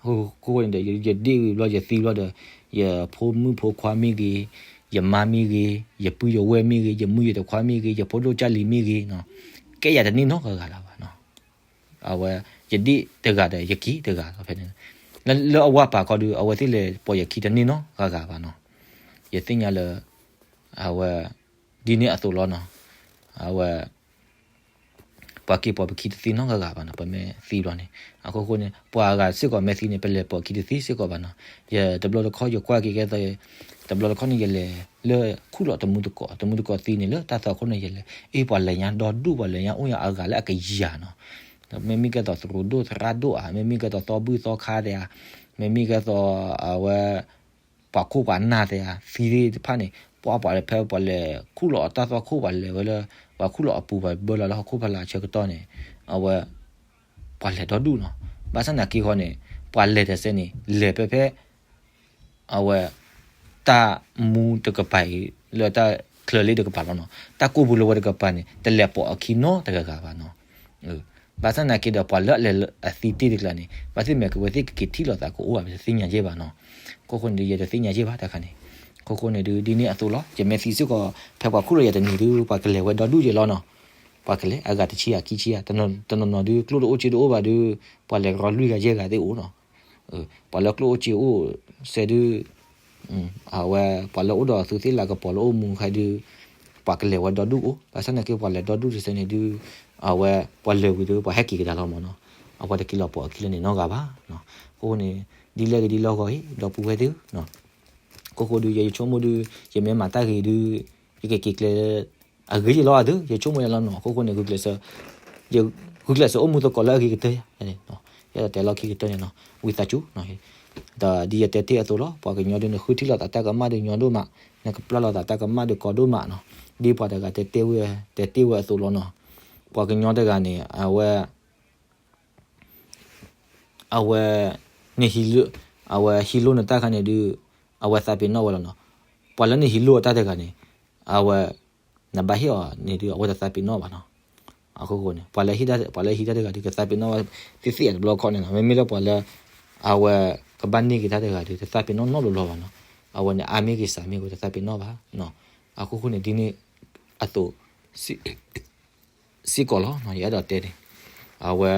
အဃိဃိန့ၣ်ဒီး ယဒ့ဝံၤဘျီ ယသံဘျီဒီး ယဖိမုၣ်ဖိခွါမ့ၢ်ဂ့ၤ, ယမါမ့ၢ်ဂ့ၤ, ယပုၢ်ယဝဲၢ်မ့ၢ်ဂ့ၤ, ယမုၢ်ယတခွါမ့ၢ်ဂ့ၤ, ယဖိဒိၣ်ကၢ်လံၤမ့ၢ်ဂ့ၤနီၤ ကဲယၤတန့ၢ်နီတဂၤလၢၤဘၣ်နီၤ. အဝဲ ယဒ့တဂၤဒီး ယက့ၤတဂၤလီၤဖဲန့ၣ်. လၢအဝၤပာ်ခီဒုး အဝဲသ့ၣ်လဲၤပိာ်ယခံတန့ၢ်နီတဂၤဘၣ်နီၤ. ယသ့ၣ်ညါလၢ အဝဲ ဒ်န့ၣ်အသိးလီၤနီၤ. အဝဲ ပှၤက့ၤပိာ်ပခံတသ့နီတဂၤဘၣ်နီၤ ပမ့ၢ်သံဘျီန့ၣ်. အဃိဃိန့ၣ် ပှၤဂၤစ့ၢ်ကီးမ့ၢ်သံန့ၣ် ပလဲၤပိာ်ခံတသ့စ့ၢ်ကီးဘၣ်နီၤ. ယတဘျီတခီၣ် ယကွၢ်က့ၤကဲသိး တဘျီတခီၣ်န့ၣ် ယလဲၤလၢခူၣ်လီၤတမူတကိး တမူတကိးသံန့ၣ် လၢတၢ်သးခိၣ်န့ၣ် ယလဲၤ အ့ၣ် ပှၤလဲၤညါဒီဒူၣ် ပှၤလဲၤညါအိၣ်ညါအဂၤလၢအကယၤနီၤ. မ့မ့ၢ်ကဲသိးသရူးဒိၣ် သရၣ်ဒိၣ်ဧါ, မ့မ့ၢ်ကဲသိးသီဘူၣ်သီခါသ့ဧါ, မ့မ့ၢ်ကဲသိး အဝဲ ပှၤခိၣ်ပှၤနၢ်သ့ဧါ သံသ့ၣ်တဖၣ်န့ၣ် ပှၤပှၤလဲၤဖဲပှၤလဲၤခူၣ်လီၤအတၢ်သီခိၣ် ပှၤလဲၤဝဲလၢ ပှၤခူၣ်လီၤအပူၤ ပှၤဘၢလီၤလၢဟီၣ်ခိၣ်ဖီလာ်အဆၢကတီၢ်န့ၣ် အဝဲ ပှၤလဲၤဒီဒူၣ်နီၤ. ဘၣ်ဆၣ်သနာ်က့ဃီန့ၣ် ပှၤလဲၤတစဲးန့ၣ် လဲၤဖဲဖဲ အဝဲ တၢ်မူတကပၤအံၤ လၢတၢ်ချၢလ့တကပၤလီၤနီၤ. တၢ်ကိၢ်ပူၤလၢဝဲတကပၤန့ၣ် တလဲၤပိာ်အခံနီတဂၤဂၤဘၣ်နီၤ. ဘၣ်ဆၣ်သနာ်က့ဒီး ပှၤလၢအလဲၤလၢအသံတ့ၢ်တကျါန့ၣ် ဘၣ်သ့ၣ်မ့ၢ်ကဝဲသ့ၣ်ကက့ၤထံၣ်လိာ်သးကအိၣ်ဘၣ် ပတသ့ၣ်ညါယ့ၢ်ဘၣ်နီၤ. အဃိဃိန့ၣ်ဒီး ယတသ့ၣ်ညါယ့ၢ်ဘၣ်တခါန့ၣ်. အဃိဃိန့ၣ်ဒုး ဒ်န့ၣ်အသိးလီၤ. ယမ့ၢ်သံစ့ၢ်ကီး ဖဲပှၤခူၣ်လီၤယၤတနံၤဒုး ပှၤကလဲၤဝဲဒီဒူၣ်ယ့ၢ်လီၤနီၤ. ပှၤကလဲၤအဂၤတဆံဂၤခံဆံဂၤ တနီၤနီၤဒုး ကျိၣ်တအိၣ်စ့တအိၣ်ဘၣ်ဒုး ပှၤလဲၤရီလွံၢ်ဂၤယဲၢ်ဂၤသ့ၣ်အိၣ်နီၤ. ပှၤလၢကျိၣ်အိၣ်စ့အိၣ်စဲဒုး အဝဲ ပှၤလၢအိၣ်ဒီးသုးသ့ၣ်လၤကပီၤလၢအိၣ်မူခဲဒုး ပှၤကလဲၤဝဲဒီဒူၣ်အိၣ်. ဘၣ်ဆၣ်သနာ်က့ ပှၤလဲၤဒီဒူၣ်တစဲးန့ၣ်ဒုး အဝဲ ပှၤလဲၤဝံၤဒီး ပှၤဟဲက့ၤကဒါလီၤမးနီၤ. အဝဲတက့ၤလီၤပိာ်အခံလၢန့ၣ်နီတဂၤဘၣ်. အဃိန့ၣ် ဒ်လဲၣ်ဂ့ၤဒ်လဲၣ်ဂ့ၤအံၤ ဒီပုၢ်ဝဲၢ်သ့ၣ်ဧၢ အဃိဃိဒုး ယဆိကမိၣ်ဒုး ယမ့ၢ်မၤတၢ်ဂ့ၤဒုး ယကက့ၤကျဲ အဂ့ၤယလီၤအသု ယဆိကမိၣ်ယလီၤနီၤ. အဃိဃိန့ၣ် ဂုာ်ကျဲးစၢး ယဂုာ်ကျဲးစၢးအိၣ်မူသကိးလၢအဂ့ၤကတၢၢ်ယၤ ယအဲၣ်ဒိးတဲလီၢ်ခံကတၢၢ်န့ၣ်နီၤ. ဝံသးစူၤ ဒီးဒ်ယတဲတ့ၢ်အသိးလီၤ. ပှၤကညီဒုး နဃုထံၣ်လိာ်သးတၢ်ကမၣ်ဒုးညီဒိၣ်မး, နကပျၢ်လိာ်သးတၢ်ကမၣ်ဒုးကီဒိၣ်မးနီၤ. ဒ်ပှၤတဂၤတဲတ့ၢ်ဝဲ တဲတ့ၢ်ဝဲအသိးလီၤနီၤ. ပှၤကညီတဂၤန့ၣ် အဝဲ အဝဲ နဟံးလိ အဝဲဟံးလိၢ်နတၢ်ခါန့ၣ်ဒုး အဝဲသးပ့ၤနီၣ်ဝဲလီၤနီၤ. ပှၤလၢနဟံးလိၢ်အတၢ်တဂၤန့ၣ် အဝဲ နဘၣ်ဟ့ၣ်အီၤန့ၣ်ဒုး အဝဲတသးပ့ၤနီၣ်ဘၣ်နီၤ. အဃိဃိန့ၣ် ပှၤလၢဟံးတၢ်တဂၤဒုး ကသးပ့ၤနီၣ်ဝဲသ့ၣ်သ့ၣ်တဘျီခီန့ၣ်နီၤ. မ့မ့ၢ်လၢပှၤလၢ အဝဲကဘၣ်န့ၢ်က့ၤတၢ်တဂၤဒုး တသးပ့ၤနီၣ်နီတဘျီဘၣ်နီၤ. အဝဲန့ၣ် အါမ့ၢ်ဂ့ၤစှၤမ့ၢ်ဂ့ၤ တသးပ့ၤနီၣ်ဘၣ်နီၤ. အဃိဃိန့ၣ် ဒ်န့ၣ်အသိး စ့ၢ်ကီးလီၤ. ယအဲၣ်ဒိးတဲန့ၣ် အဝဲ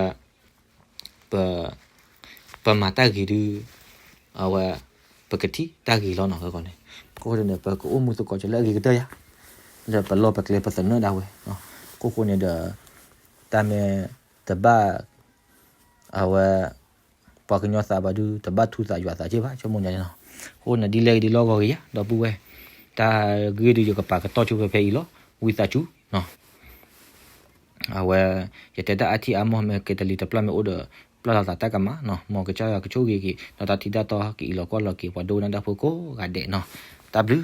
ပ ပမၤတၢ်ဂ့ၤဒုး အဝဲ ပကထံၣ်တၢ်ဂ့ၤလီၤနီၤ. အဃိန့ၣ် အဃိန့ၣ် ပကအိၣ်မူသကိးက့ၤလၢအဂ့ၤကတၢၢ်ယါ လၢပလီၢ်ပကျဲပသနၢၣ်ဒၣ်ဝဲ. အဃိဃိန့ၣ်ဒီး တၢ်မ့ၢ်တဘၣ် အဝဲ ပှၤကညီသးဘၣ်ဒုး တဘၣ်ထူသးယွၤသးက့ၢ်ဘၣ် ဆိကမိၣ်ညါန့ၣ်နီၤ. အဃိန့ၣ် ဒ်လဲၣ်ဂ့ၤဒ်လဲၣ်ဂ့ၤအံၤ ဒီပုၢ်ဝဲၢ် တၢ်ဂ့ၢ်ဒုးယကပာ်ကတီၢ်ဆိဖဲဖဲအံၤလီၤ. ဝံသးစူၤနီၤ. အဝဲ ယတဲတၢ်အါထံအါမီၢ် မ့ၢ်ကဲတလံၤတပျၢ်မ့ၢ်အိၣ်ဒီး ပျၢ်လိာ်သးတၢ်ကမၣ်နီၤ. မ်ကစၢ်ယွၤကဆိၣ်ဂ့ၤက့ၤ ဒီးတၢ်ထံတၢ်တီက့ၤအံၤလီၤကွၢ်လီၤက့ၤ ပှၤဒိကနၣ်တၢ်ဖိကိးဂၤဒဲးနီၤ. တၢ်ဘျုး